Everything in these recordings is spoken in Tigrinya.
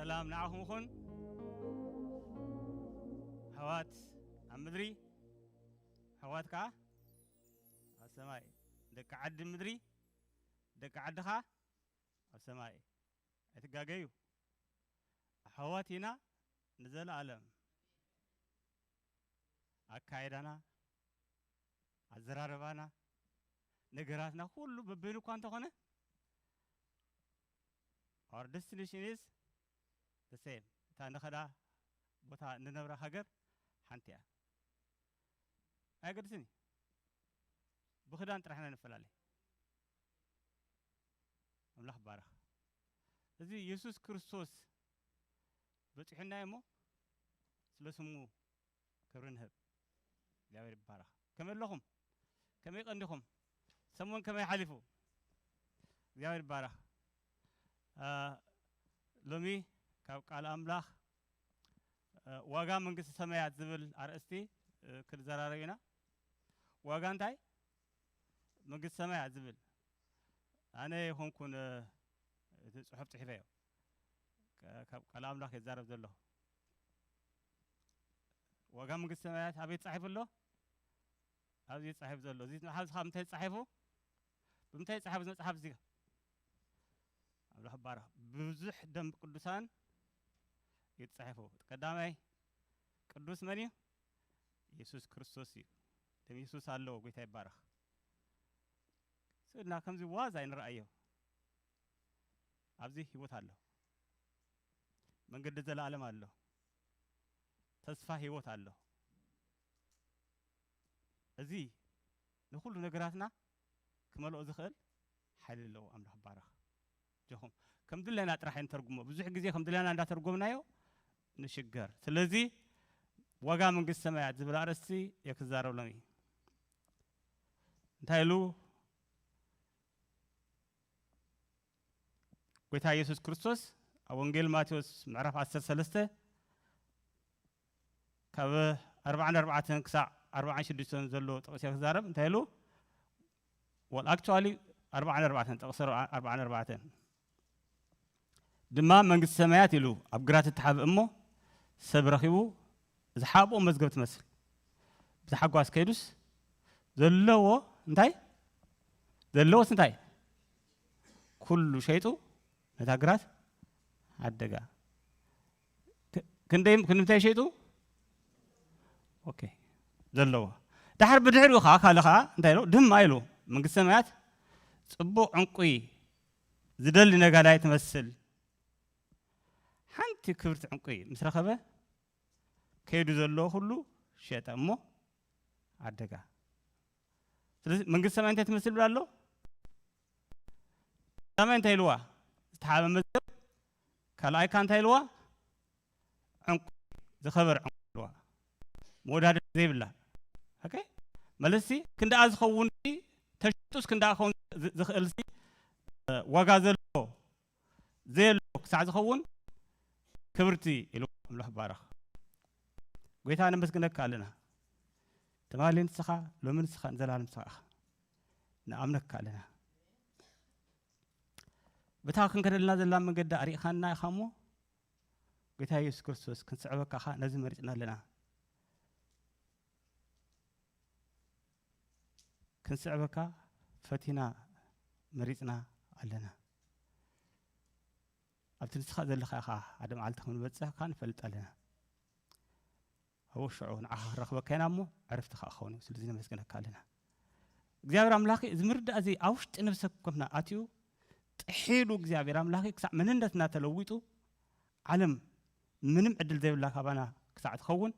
ሰላም ንዓኹም ይኹን። ኣሕዋት ኣብ ምድሪ፣ ኣሕዋት ከኣ ኣብ ሰማይ። ደቂ ዓዲ ምድሪ፣ ደቂ ዓዲ ከኣ ኣብ ሰማይ። ኣይትጋገዩ። ኣሕዋት ኢና ንዘለኣለም። ኣካይዳና፣ ኣዘራርባና፣ ነገራትና ኩሉ በበይኑ እኳ እንተኾነ፣ our destination is the same። እታ ንኸዳ ቦታ፣ እንነብራ ሃገር ሓንቲ እያ። ኣየገድስን እዩ። ብኽዳን ጥራሕ ኢና ንፈላለ። ኣምላኽ ይባረኽ። እዚ የሱስ ክርስቶስ በጺሑና እሞ ስለ ስሙ ክብሪ ንህብ። እግዚኣብሔር ይባረኽ። ከመይ ኣለኹም? ከመይ ቀንዲኹም? ሰሙን ከመይ ሓሊፉ? እግዚኣብሔር ይባረኽ። አ፣ ሎሚ ካብ ቃል ኣምላኽ፣ አ፣ ዋጋ መንግስቲ ሰማያት ዝብል ኣርእስቲ፣ እ፣ ክንዘራረብ ኢና። ዋጋ እንታይ? መንግስቲ ሰማያት ዝብል። ኣነ ይኹንኩን፣ እ፣ እቲ ጽሑፍ ጽሒፈዮ። ከ-፣ ካብ ቃል ኣምላኽ የዛረብ ዘለኹ። ዋጋ መንግስቲ ሰማያት ኣበይ ተጻሒፉ ኣሎ? ኣብዚ ተጻሒፉ ዘሎ። እዚ መጽሓፍ ካብ ምንታይ ተጻሒፉ? ብምንታይ ተጻሒፉ እዚ መጽሓፍ እዚ? ኣምላኽ ይባረኽ። ብዙሕ ደም ቅዱሳን እዩ ተጻሒፉ። እቲ ቀዳማይ ቅዱስ መን እዩ? የሱስ ክርስቶስ እዩ። ደም የሱስ ኣለዎ። ጎይታ ይባረኽ። ስእልና ከምዚ ዋዛ ኣይንረኣዮ። ኣብዚ ህይወት ኣሎ። መንገዲ ዘለኣለም ኣሎ። ተስፋ ህይወት ኣሎ። እዚ ንኹሉ ነገራትና ክመልኦ ዝኽእል ሓይሊ ኣለዎ። ኣምላኽ ይባረኽ። ጆኹም ከም ድለና ጥራሕ ንተርጉሞ። ብዙሕ ግዜ ከም ድለና እንዳተርጎምናዮ ንሽገር። ስለዚ ዋጋ መንግስቲ ሰማያት ዝብል ኣርእስቲ እየ ክዛረብ ሎሚ። እንታይ ኢሉ ጎይታ የሱስ ክርስቶስ ኣብ ወንጌል ማቴዎስ ምዕራፍ ዓሰርተ ሰለስተ ካብ ኣርብዓን ኣርባዕተን ክሳዕ ኣርብዓን ሽዱሽተን ዘሎ ጥቕሲ ክዛረብ እንታይ ኢሉ? Well, actually ኣርብዓን ኣርባዕተን፣ ጥቕሲ ኣርብዓን ኣርባዕተን ድማ መንግስቲ ሰማያት ኢሉ ኣብ ግራት እትሓብእ እሞ ሰብ ረኺቡ ዝሓብኦ መዝገብ ትመስል። ብታሓጓስ ከይዱስ ዘለዎ እንታይ? ዘለዎስ እንታይ? ኩሉ ሸይጡ ነታ ግራት ዓደጋ። ክ-፣ ክንደይ፣ ክንደይ ሸይጡ? ኦኬ፣ ዘለዎ። ድሓር ብድሕሪኡ ኸዓ፣ ካልእ ኸዓ እንታይ ኢሉ? ድማ ኢሉ፣ መንግስቲ ሰማያት ጽቡቕ ዕንቁ ዝደሊ ነጋዳይ ትመስል። ሓንቲ ክብርቲ ዕንቁ ምስ ረኸበ፣ ከይዱ ዘለዎ ኩሉ ሸጠ እሞ ዓደጋ። ስለዚ መንግስቲ ሰማይ እንታይ ትመስል ብላ ኣሎ? ቀዳማይ እንታይ ኢልዋ? ዝተሓበ መዝገብ። ካልኣይ ከ እንታይ ኢልዋ? ዕንቁ፣ ዝኸበር ዕንቁ ኢልዋ። መወዳደሪ ዘይብላ። ኦኬ? መለሲ ክንደኣ ዝኸውን ሲ፣ ተሽጡስ ክንደኣ ክኸውን ዝ-፣ ዝኽእል ሲ፣ እ፣ ዋጋ ዘለዎ ዘየሎ ክሳዕ ዝኸውን ክብርቲ ኢሉ ኣምላኽ ባረኽ። ጎይታ ነመስግነካ ኣለና። ትማሊ ንስኻ፣ ሎሚ ንስኻ፣ ንዘላለም ንስኻ ኢኻ። ንኣምነካ ኣለና። በታ ክንከደልና ዘላ መንገዲ ኣሪእኻና ኢኻ እሞ፣ ጎይታ የሱስ ክርስቶስ ክንስዕበካ ኸኣ ነዚ መሪጽና ኣለና። ክንስዕበካ ፈቲና መሪጽና ኣለና። ኣብቲ ንስኻ ዘለኻ ኢኻ ሓደ መዓልቲ ከም ንበጽሕ ከኣ ንፈልጥ ኣለና። ኣብኡ ሽዑ ንዓኻ ክንረኽበካ ኢና እሞ ዕረፍቲ ከኣ ክኸውን እዩ። ስለዚ ነመስግነካ ኣለና። እግዚኣብሔር ኣምላኸ፣ እዚ ምርዳእ እዚ ኣብ ውሽጢ ነብሰ ኮፍና ኣትዩ ጥሒሉ እግዚኣብሔር ኣምላኸ ክሳዕ መንነትና ተለዊጡ ዓለም ምንም ዕድል ዘይብላ ካባና ክሳዕ ትኸውን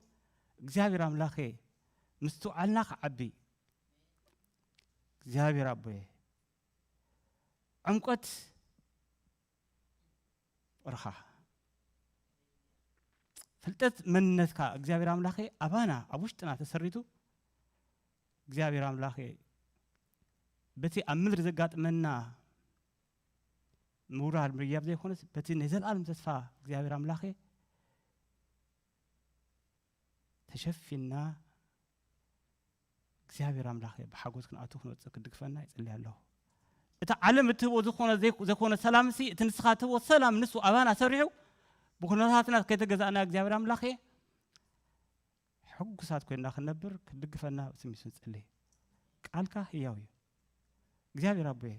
እግዚኣብሔር ኣምላኸ ምስትውዓልና ክዓቢ እግዚኣብሔር ኣቦየ ዕምቆት ፍቕርኻ ፍልጠት መንነትካ እግዚኣብሔር ኣምላኸ ኣባና ኣብ ውሽጥና ተሰሪቱ እግዚኣብሔር ኣምላኸ በቲ ኣብ ምድሪ ዘጋጥመና ምውራድ ምርያብ ዘይኮነስ በቲ ናይ ዘለኣለም ተስፋ እግዚኣብሔር ኣምላኸ ተሸፊንና እግዚኣብሔር ኣምላኸ ብሓጎስ ክንኣቱ ክንወፅእ ክድግፈና ይፅሊ ኣለኹ። እቲ ዓለም እትህቦ ዝኾነ ዘይኮነ ሰላምሲ እቲ ንስኻ ትህቦ ሰላም ንሱ ኣባና ሰሪሑ ብኩነታትና ከይተገዛእና እግዚኣብሔር ኣምላኽ ሕጉሳት ኮይና ክንነብር ክትድግፈና ብስም የሱስ ንጽሊ። ቃልካ ህያው እዩ። እግዚኣብሔር ኣቦየ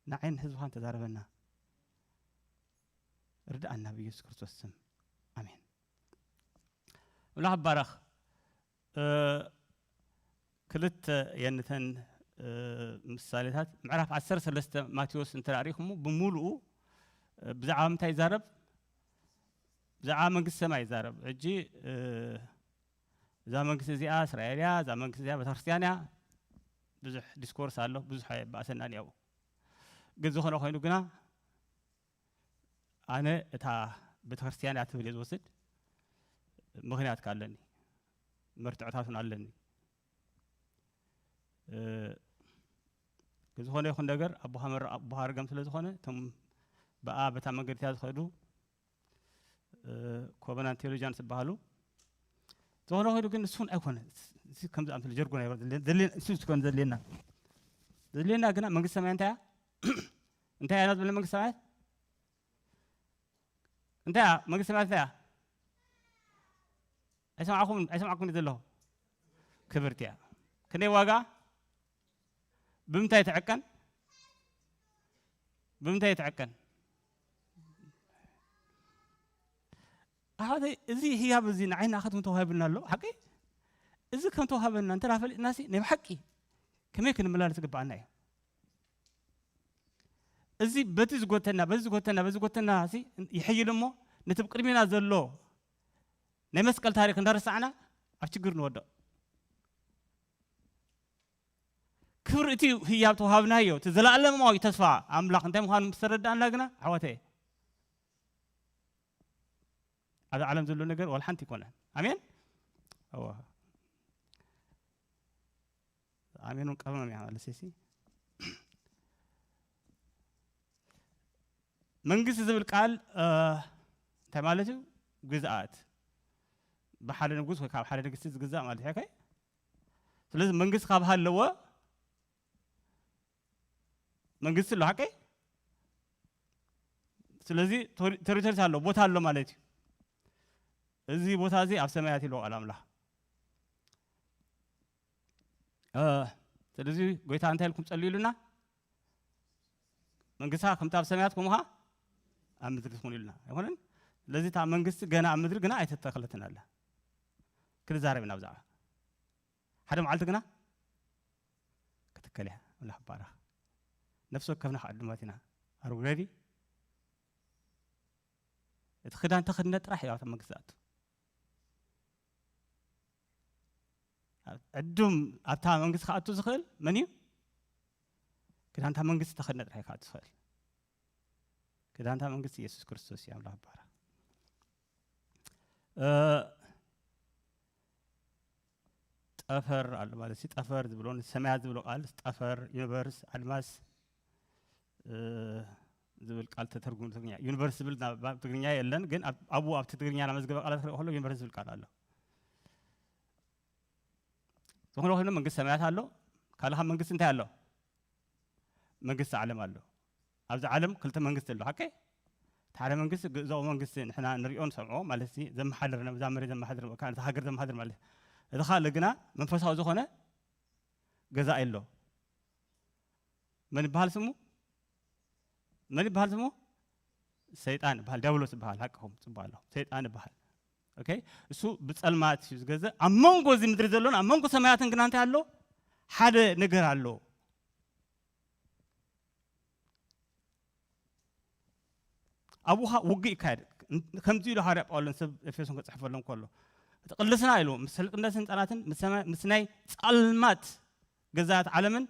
ንዓይን ህዝብኻን ተዛረበና። ርድኣና ብኢየሱስ ክርስቶስ ስም። ኣሜን። ኣምላኽ ይባረኽ። እ፣ ክልተ የንተን፣ እ፣ ምሳሌታት ምዕራፍ ዓሰርተ ሰለስተ ማቴዎስ እንተ ርኢኹሞ ብምሉኡ፣ እ፣ ብዛዕባ ምንታይ ይዛረብ? ብዛዕባ መንግስቲ ሰማይ ይዛረብ። ሕጂ፣ እ፣ እዛ መንግስቲ እዚኣ እስራኤል እያ፣ እዛ መንግስቲ እዚኣ ቤተክርስትያን እያ። ብዙሕ ዲስኮርስ ኣሎ፣ ብዙሕ ኣይባእሰናን ያው። ግን ዝኾነ ኮይኑ ግና ኣነ እታ ቤተክርስትያን እያ ትብል እየ ዝወስድ። ምኽንያት ከ ኣለኒ፣ መርትዖታት እውን ኣለኒ። እ፣ ግን ዝኾነ ይኹን ነገር ኣቦኻ መር-፣ ኣቦኻ ርገም ስለ ዝኾነ እቶም ብኣ በታ መንገዲ እቲኣ ዝኸዱ፣ እ፣ ኮቨናንት ቴዎሎጂያንስ ዝበሃሉ። ዝኾነ ኮይኑ ግን ንሱ እውን ኣይኮነ። እዚ ከምዚ ኣምስለ ጀርጎን ኣይኮነ ዘድልየና፣ ዘድልየና፣ እሱ ዝኾነ ዘድልየና። ዘድልየና ግና መንግስቲ ሰማይ እንታይ እያ? እንታይ እያ ዝብል መንግስቲ ሰማያት? እንታይ እያ መንግስቲ ሰማያት? እንታይ እያ? ኣይሰማዕኹም፣ ኣይሰማዕኩም ዘለኹ። ክብርቲ እያ። ክንደይ ዋጋ? ብምንታይ ትዕቀን? ብምንታይ ትዕቀን? ኣሕዋተይ፣ እዚ ህያብ እዚ ንዓይና ከም ተዋሂብና ኣሎ፣ ሓቂ? እዚ ከም ተዋሃበና እንተ ደኣ ፈሊጥናሲ፣ ናይ ብሓቂ ከመይ ክንመላለስ ዝግብኣና እዩ። እዚ በቲ ዝጎተና፣ በዚ ዝጎተና፣ በዚ ዝጎተና ሲ ይሕይል እሞ፣ ነቲ ብቅድሚና ዘሎ ናይ መስቀል ታሪኽ እንዳረሳዕና ኣብ ችግር ንወድቕ። ክብሪ እቲ ህያብ ተዋሃብናዮ፣ እቲ ዘለኣለማዊ ተስፋ ኣምላኽ እንታይ ምዃኑ ምስ ተረዳእና ግና፣ ኣሕዋተየ፣ ኣብዚ ዓለም ዘሎ ነገር ዋላ ሓንቲ ይኮነን። ኣሜን? እወ። ኣሜን እውን ቀመም እያ ማለት ሲ። መንግስቲ ዝብል ቃል፣ እ፣ እንታይ ማለት እዩ? ግዝኣት። ብሓደ ንጉስ ወይ ካብ ሓደ ንግስቲ ዝግዛእ ማለት እዩ። ኦኬ? ስለዚ መንግስቲ ካብ ሃለወ መንግስቲ ኣሎ፣ ሓቀይ? ስለዚ ቶሪ-፣ ቴሪቶሪስ ኣሎ፣ ቦታ ኣሎ ማለት እዩ። እዚ ቦታ እዚ ኣብ ሰማያት ኢሉ ቃል ኣምላኽ። እ፣ ስለዚ ጎይታ እንታይ ኢልኩም ጸልዩ ኢሉና? መንግስታ ከምቲ ኣብ ሰማያት ከምኡ ኸኣ ኣብ ምድሪ ትኹን ኢሉና። ኣይኮነን? ስለዚ እታ መንግስቲ ገና ኣብ ምድሪ ግና ኣይተተኸለትን ኣላ። ክንዛረብ ኢና ብዛዕባ። ሓደ መዓልቲ ግና ክትከል እያ። ኣምላኽ ይባረኽ። ነፍሲ ወከፍና ከዓ ዕዱማት ኢና። Are we ready? እቲ ክዳን ተኸድነ ጥራሕ እዩ ኣብታ መንግስቲ ዝኣቱ። ዕዱም ኣብታ መንግስቲ ክኣቱ ዝኽእል መን እዩ? ክዳንታ መንግስቲ ተኸድነ ጥራሕ እዩ ክኣቱ ዝኽእል። ክዳንታ መንግስቲ ኢየሱስ ክርስቶስ እዩ። ኣምላኽ ይባረኽ። እ፣ ጠፈር ኣሎ ማለት ሲ፣ ጠፈር ዝብሎ፣ ንሰማያት ዝብሎ ቃል ጠፈር፣ ዩኒቨርስ፣ ኣድማስ፣ እ፣ ዝብል ቃል ተተርጉሙ ትግርኛ። ዩኒቨርስ ዝብል ናብ፣ ኣብ ትግርኛ የለን፣ ግን ኣብ፣ ኣብኡ ኣብቲ ትግርኛ ናብ መዝገበ ቃላት ክርኢ ከሎ ዩኒቨርስ ዝብል ቃል ኣሎ። ዝኾነ ኮይኑ መንግስቲ ሰማያት ኣሎ፣ ካልእ ካብ መንግስቲ እንታይ ኣሎ? መንግስቲ ዓለም ኣሎ። ኣብዚ ዓለም ክልተ መንግስቲ ኣሎ፣ ሓቀይ? እቲ ሓደ መንግስቲ ግእዛዊ መንግስቲ ንሕና ንሪኦ ንሰምዖ ማለት ሲ፣ ዘመሓድር፣ ነዛ መሬት ዘመሓድር፣ ወይ ከዓ ነታ ሃገር ዘመሓድር ማለት እዩ። እቲ ካልእ ግና መንፈሳዊ ዝኾነ ገዛኢ ኣሎ። መን ይበሃል ስሙ? መን ይበሃል ስሙ? ሰይጣን ይበሃል፣ ዲያብሎስ ይበሃል። ሓቅኹም፣ ጽቡቕ ኣሎ። ሰይጣን ይበሃል። ኦኬ? እሱ ብጸልማት እዩ ዝገዝእ። ኣብ መንጎ እዚ ምድሪ ዘሎን ኣብ መንጎ ሰማያትን ግና እንታይ ኣሎ? ሓደ ነገር ኣሎ። ኣብኡ ኸኣ ውግእ ይካየድ። ከምዚ ኢሉ ሃዋርያ ጳውሎስ ሰብ ኤፌሶን ክጽሕፈሎም ከሎ፣ እቲ ቅልስና ኢሉ፣ ምስ ህልቅነትን ህንጻናትን፣ ምስ ሰማይ-፣ ምስ ናይ ጸልማት ገዛእቲ ዓለምን፣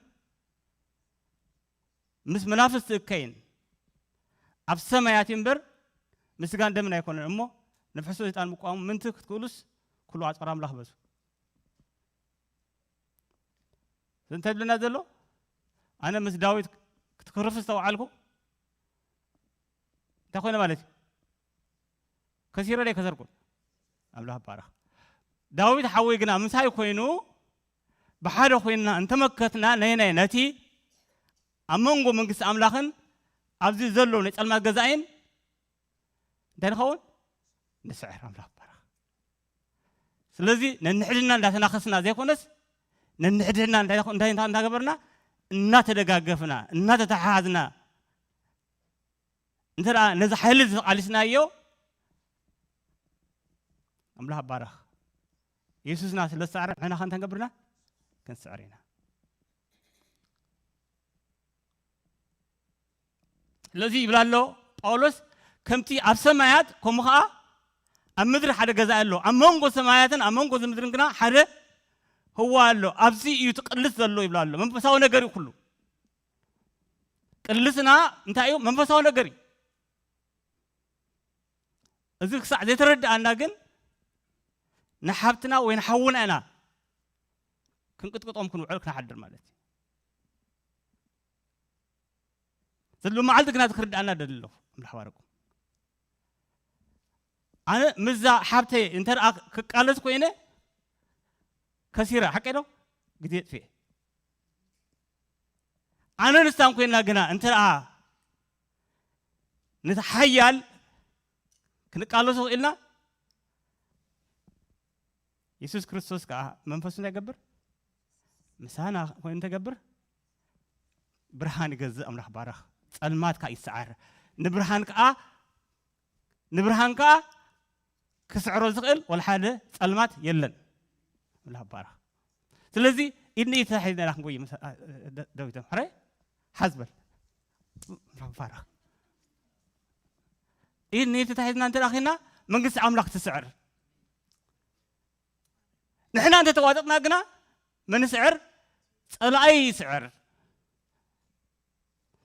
ምስ መናፍስቲ እከይን፣ ኣብ ሰማያት እዩ እምበር፣ ምስ ስጋን ደምን ኣይኮነን። እሞ፣ ንፍሕሶ ሰይጣን ምቋሙ ምንቲ ክትክእሉስ፣ ኩሉ ኣጽዋር ኣምላኽ በሱ። እዚ እንታይ ዝብለና ዘሎ? ኣነ ምስ ዳዊት ክትክርፍ ዝተውዓልኩ እንታይ ኮይነ ማለት እዩ? ከሲረ ዶ ኣይከሰርኩን? ኣምላኽ ይባረኽ። ዳዊት ሓወይ ግና ምሳይ ኮይኑ፣ ብሓደ ኮይንና እንተመከትና፣ ነየናይ? ነቲ ኣብ መንጎ መንግስቲ ኣምላኽን ኣብዚ ዘሎ ናይ ጸልማት ገዛኢን እንታይ ንኸውን? ንስዕር ኣምላኽ ባረኽ። ስለዚ ነንሕድና እንዳተናኸስና ዘይኮነስ ነንሕድና እንታይ እንዳገበርና እናተደጋገፍና እናተተሓሓዝና እንተ ነዚ ሓይሊ ተቓሊስናዮ ኣምላኽ ባረኽ። የሱስና ስለ ዝሰዕረ ንሕና ከ እንታይ ንገብርና ክንስዕር ኢና። ስለዚ ይብል ኣሎ ጳውሎስ፣ ከምቲ ኣብ ሰማያት ከምኡ ኸዓ ኣብ ምድሪ ሓደ ገዛ ኣሎ፣ ኣብ መንጎ ሰማያትን ኣብ መንጎ ምድርን ግና ሓደ ህዋ ኣሎ፣ ኣብዚ እዩ እቲ ቅልስ ዘሎ ይብል ኣሎ። መንፈሳዊ ነገር እዩ ኩሉ። ቅልስና እንታይ እዩ? መንፈሳዊ ነገር እዩ። እዚ ክሳዕ ዘይተረድኣና ግን ንሓብትና ወይ ንሓውና ኢና ክንቅጥቅጦም ክንውዕል ክንሓድር ማለት እዩ። ዘሎ መዓልቲ ግና ክርድኣና ደሊ ኣለኹ ኣምላኽ ባረኩም። ኣነ ምዛ ሓብተይ እንተ ደኣ ክቃለስ ኮይነ ከሲረ ሓቀይ ዶ ግዜ የጥፍኤ። ኣነ ንስታን ኮይና ግና እንተ ደኣ ነቲ ሓያል ክንቃለሶ ክኢልና የሱስ ክርስቶስ ከኣ መንፈሱ እንታይ ይገብር? ምሳና ኮይኑ እንተገብር ብርሃን ይገዝእ። ኣምላኽ ባረኽ። ጸልማት ከኣ ይሰዓር። ንብርሃን ከኣ ንብርሃን ከኣ ክስዕሮ ዝኽእል ወላ ሓደ ጸልማት የለን። ኣምላኽ ባረኽ። ስለዚ ኢድኒ ተታሒዝና ኢና ክንጎይ ምስ- አ- ደ- ደዊቶም ሕረ ሓዝበል ኣምላኽ ባረኽ። ኢድኒ ተታሒዝና እንተ ዳኺና መንግስቲ ኣምላኽ ትስዕር። ንሕና እንተተዋጠጥና ግና መንስዕር ጸላኢ ይስዕር።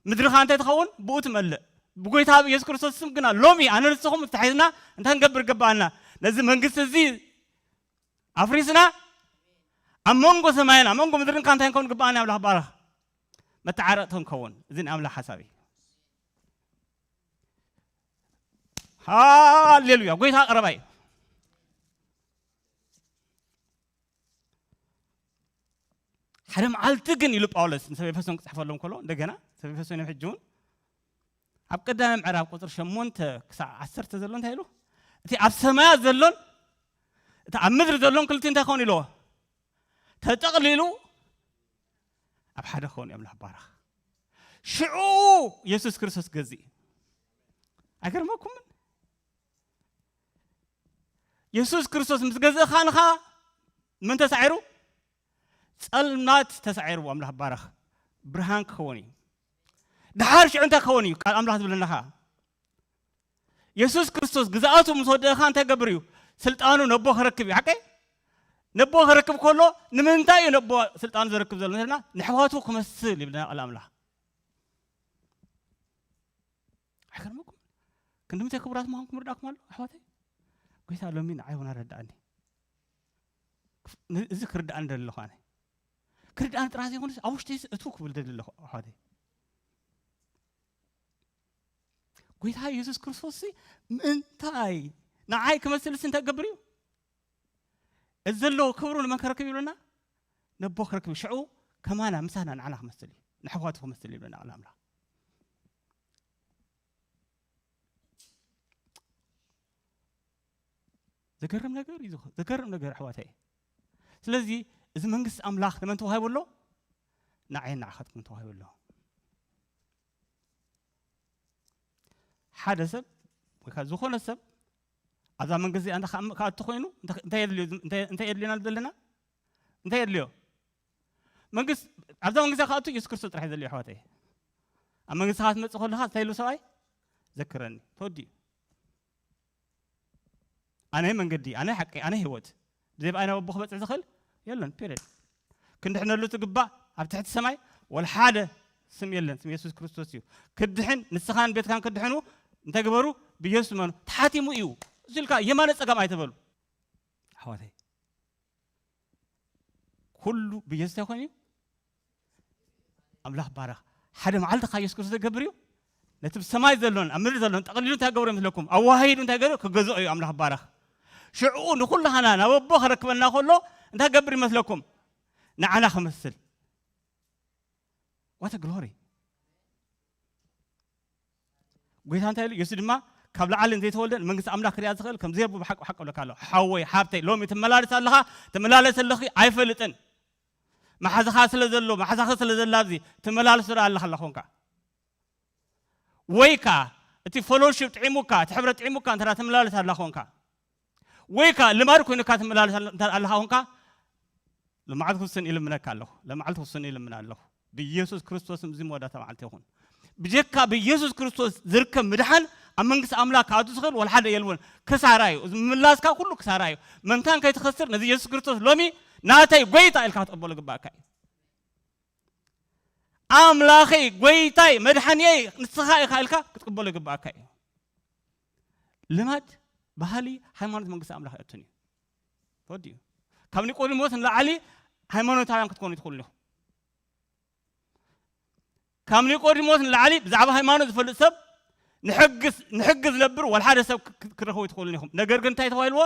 ምድርኻ እንታይ ትኸውን ብኡ ትመልእ። ብጎይታ ብኢየሱስ ክርስቶስ ስም ግና ሎሚ ኣነ ንስኹም ተታሒዝና እንታይ ክንገብር ይግባኣና? ነዚ መንግስቲ እዚ ኣፍሪስና ኣብ መንጎ ሰማይን ኣብ መንጎ ምድርን እንታይ ክንከውን ግባኣና? ኣምላኽ ባረኽ። መተዓረቕቲ ክንከውን እዚ ናይ ኣምላኽ ሓሳብ እዩ። ሃሌሉያ። ጎይታ ቀረባ እዩ። ሓደ መዓልቲ ግን ኢሉ ጳውሎስ ንሰብ ኤፌሶን ክጽሕፈሎም ከሎ እንደገና ሰብ ኤፌሶን እዮም ሕጂ እውን ኣብ ቀዳማይ ምዕራብ ቁፅሪ ሸሞንተ ክሳብ ዓሰርተ ዘሎ እንታይ ኢሉ እቲ ኣብ ሰማያት ዘሎን እቲ ኣብ ምድሪ ዘሎን ክልቲ እንታይ ክኸውን ኢልዎ ተጠቕሊሉ ኣብ ሓደ ክኸውን እዮም ኣምላኽ ባረኽ ሽዑ የሱስ ክርስቶስ ገዝእ ኣይገርመኩምን የሱስ ክርስቶስ ምስ ገዝእኻ ንኻ መን ተሳዒሩ ጸልማት ተሳዒርዎ ኣምላኽ ባረኽ ብርሃን ክኸውን እዩ ድሓር ሽዑ እንታይ ክኸውን እዩ ቃል ኣምላኽ ዝብለና ኸዓ የሱስ ክርስቶስ ግዝኣቱ ምስ ወደእኻ እንታይ ገብር እዩ ስልጣኑ ነቦ ክረክብ እዩ ሓቀይ ነቦ ክረክብ ከሎ ንምንታይ እዩ ነቦ ስልጣኑ ዘረክብ ዘሎ ንሕዋቱ ክመስል ይብለና ቃል ኣምላኽ ኣይገርመኩም ክንድምንታይ ክቡራት ምዃንኩም ርዳእኩም ኣሎ ኣሕዋተይ ጎይታ ሎሚ ንዓይ እውን ኣረዳእኒ እዚ ክርዳእኒ ደሊ ኣለኹ ኣነ ክርዳእኒ ጥራሕ ዘይኮነስ ኣብ ውሽጢ እቱ ክብል ደሊ ኣለኹ ኣሕዋተይ ጎይታ የሱስ ክርስቶስ ምእንታይ ንዓይ ክመስልስ እንታይ ገብር እዩ እዚ ዘለዎ ክብሩ ንመን ከረክብ ይብለና ነቦ ክረክብ ሽዑ ከማና ምሳና ንዓና ክመስል እዩ ንሕዋቱ ክመስል ይብለና ቃል ኣምላኽ ዘገርም ነገር እዩ ዝኸ- ዘገርም ነገር ኣሕዋተይ ስለዚ እዚ መንግስቲ ኣምላኽ ንመን ተዋሂቡ ኣሎ ንዓይ ንዓኻትኩም ተዋሂቡ ኣሎ ሓደ ሰብ ወይ ከዓ ዝኾነ ሰብ ኣብዛ መንግስቲ እዚኣ እንተ- ክኣቱ ኮይኑ እንታይ- እንታይ የድልዮ እንታይ እንታይ የድልዮና ዘለና እንታይ የድልዮ መንግስቲ ኣብዛ መንግስቲ ክኣቱ የሱስ ክርስቶስ ጥራሕ እዩ ዘድልዮ ኣሕዋተይ ኣብ መንግስቲ ክትመፅእ ከለካ እንታይ ኢሉ ሰብኣይ ዘክረኒ ተወዲኡ ኣነ መንገዲ ኣነ ሓቂ ኣነ ህይወት ብዘይ ብኣይ ናብ ኣቦ ክበፅሕ ዝኽእል የለን ፔሬድ ክንድሕነሉ ትግባእ ኣብ ትሕቲ ሰማይ ወላ ሓደ ስም የለን ስም የሱስ ክርስቶስ እዩ ክድሕን ንስኻን ቤትካን ክድሕኑ እንታይ ግበሩ ብየሱስ መኑ ተሓቲሙ እዩ እሱ ኢልካ የማነ ፀጋም ኣይተበሉ ኣሕዋተይ ኩሉ ብየሱስ እንታይ ኮይኑ እዩ ኣምላኽ ባረኽ ሓደ መዓልቲ ካ የሱስ ክርስቶስ ዘገብር እዩ ነቲ ብሰማይ ዘሎን ኣብ ምድሪ ዘሎን ጠቕሊሉ እንታይ ገብሩ ይመስለኩም ኣዋሂዱ እንታይ ገሩ ክገዝኦ እዩ ኣምላኽ ባረኽ ሽዑ ንኩላህና ናብ ኣቦ ከረክበና ከሎ እንታይ ገብር ይመስለኩም ንዓና ክመስል ዋተ ግሎሪ ጎይታ እንታይ ኢሉ የሱ ድማ ካብ ላዕሊ ዘይተወልደ መንግስቲ ኣምላኽ ክሪኣ ዝኽእል ከም ዘይብሉ ብሓቂ ብሓቂ እብለካ ኣለኹ። ሓወይ ሓብተይ፣ ሎሚ ትመላለስ ኣለኻ፣ ትመላለስ ኣለኺ ኣይፈልጥን። መሓዛኻ ስለ ዘሎ፣ መሓዛኺ ስለ ዘላ ኣብዚ ትመላለስ ስለ ኣለኻ ኣላ ኾንካ፣ ወይ ከኣ እቲ ፌሎሺፕ ጥዒሙካ፣ እቲ ሕብረት ጥዒሙካ እንተ ትመላለስ ኣላ ኾንካ፣ ወይ ከኣ ልማድ ኮይኑካ ትመላለስ ኣላ ኾንካ፣ ልምዓት ክውስን ይልምነካ ኣለኹ። ልምዓት ክውስን ይልምን ኣለኹ። ብኢየሱስ ክርስቶስም እዚ መወዳእታ መዓልቲ ይኹን። ብጀካ ብኢየሱስ ክርስቶስ ዝርከብ ምድሓን ኣብ መንግስቲ ኣምላኽ ክኣቱ ዝኽእል ወላ ሓደ የልቦን። ክሳራ እዩ። እዚ ምምላስካ ኩሉ ክሳራ እዩ። መንታን ከይትኸስር ነዚ ኢየሱስ ክርስቶስ ሎሚ ናተይ ጎይታ ኢልካ ክትቕበሎ ግባእካ እዩ። ኣምላኸይ፣ ጎይታይ፣ መድሓንየይ ንስኻ ኢኻ ኢልካ ክትቅበሎ ይግባእካ እዩ። ልማድ፣ ባህሊ፣ ሃይማኖት መንግስቲ ኣምላኽ ኣይኣቱን እዩ። ተወዲኡ። ካብ ኒቆዲሞስ ንላዕሊ ሃይማኖታውያን ክትኮኑ ትኽእሉ ኢኹም። ካብ ኒቆዲሞስ ንላዕሊ ብዛዕባ ሃይማኖት ዝፈልጥ ሰብ ንሕጊ ንሕጊ ዝነብር ወላ ሓደ ሰብ ክ- ክ- ክረኽቡ ኣይትኽእሉን ኢኹም። ነገር ግን እንታይ ተባሂልዎ?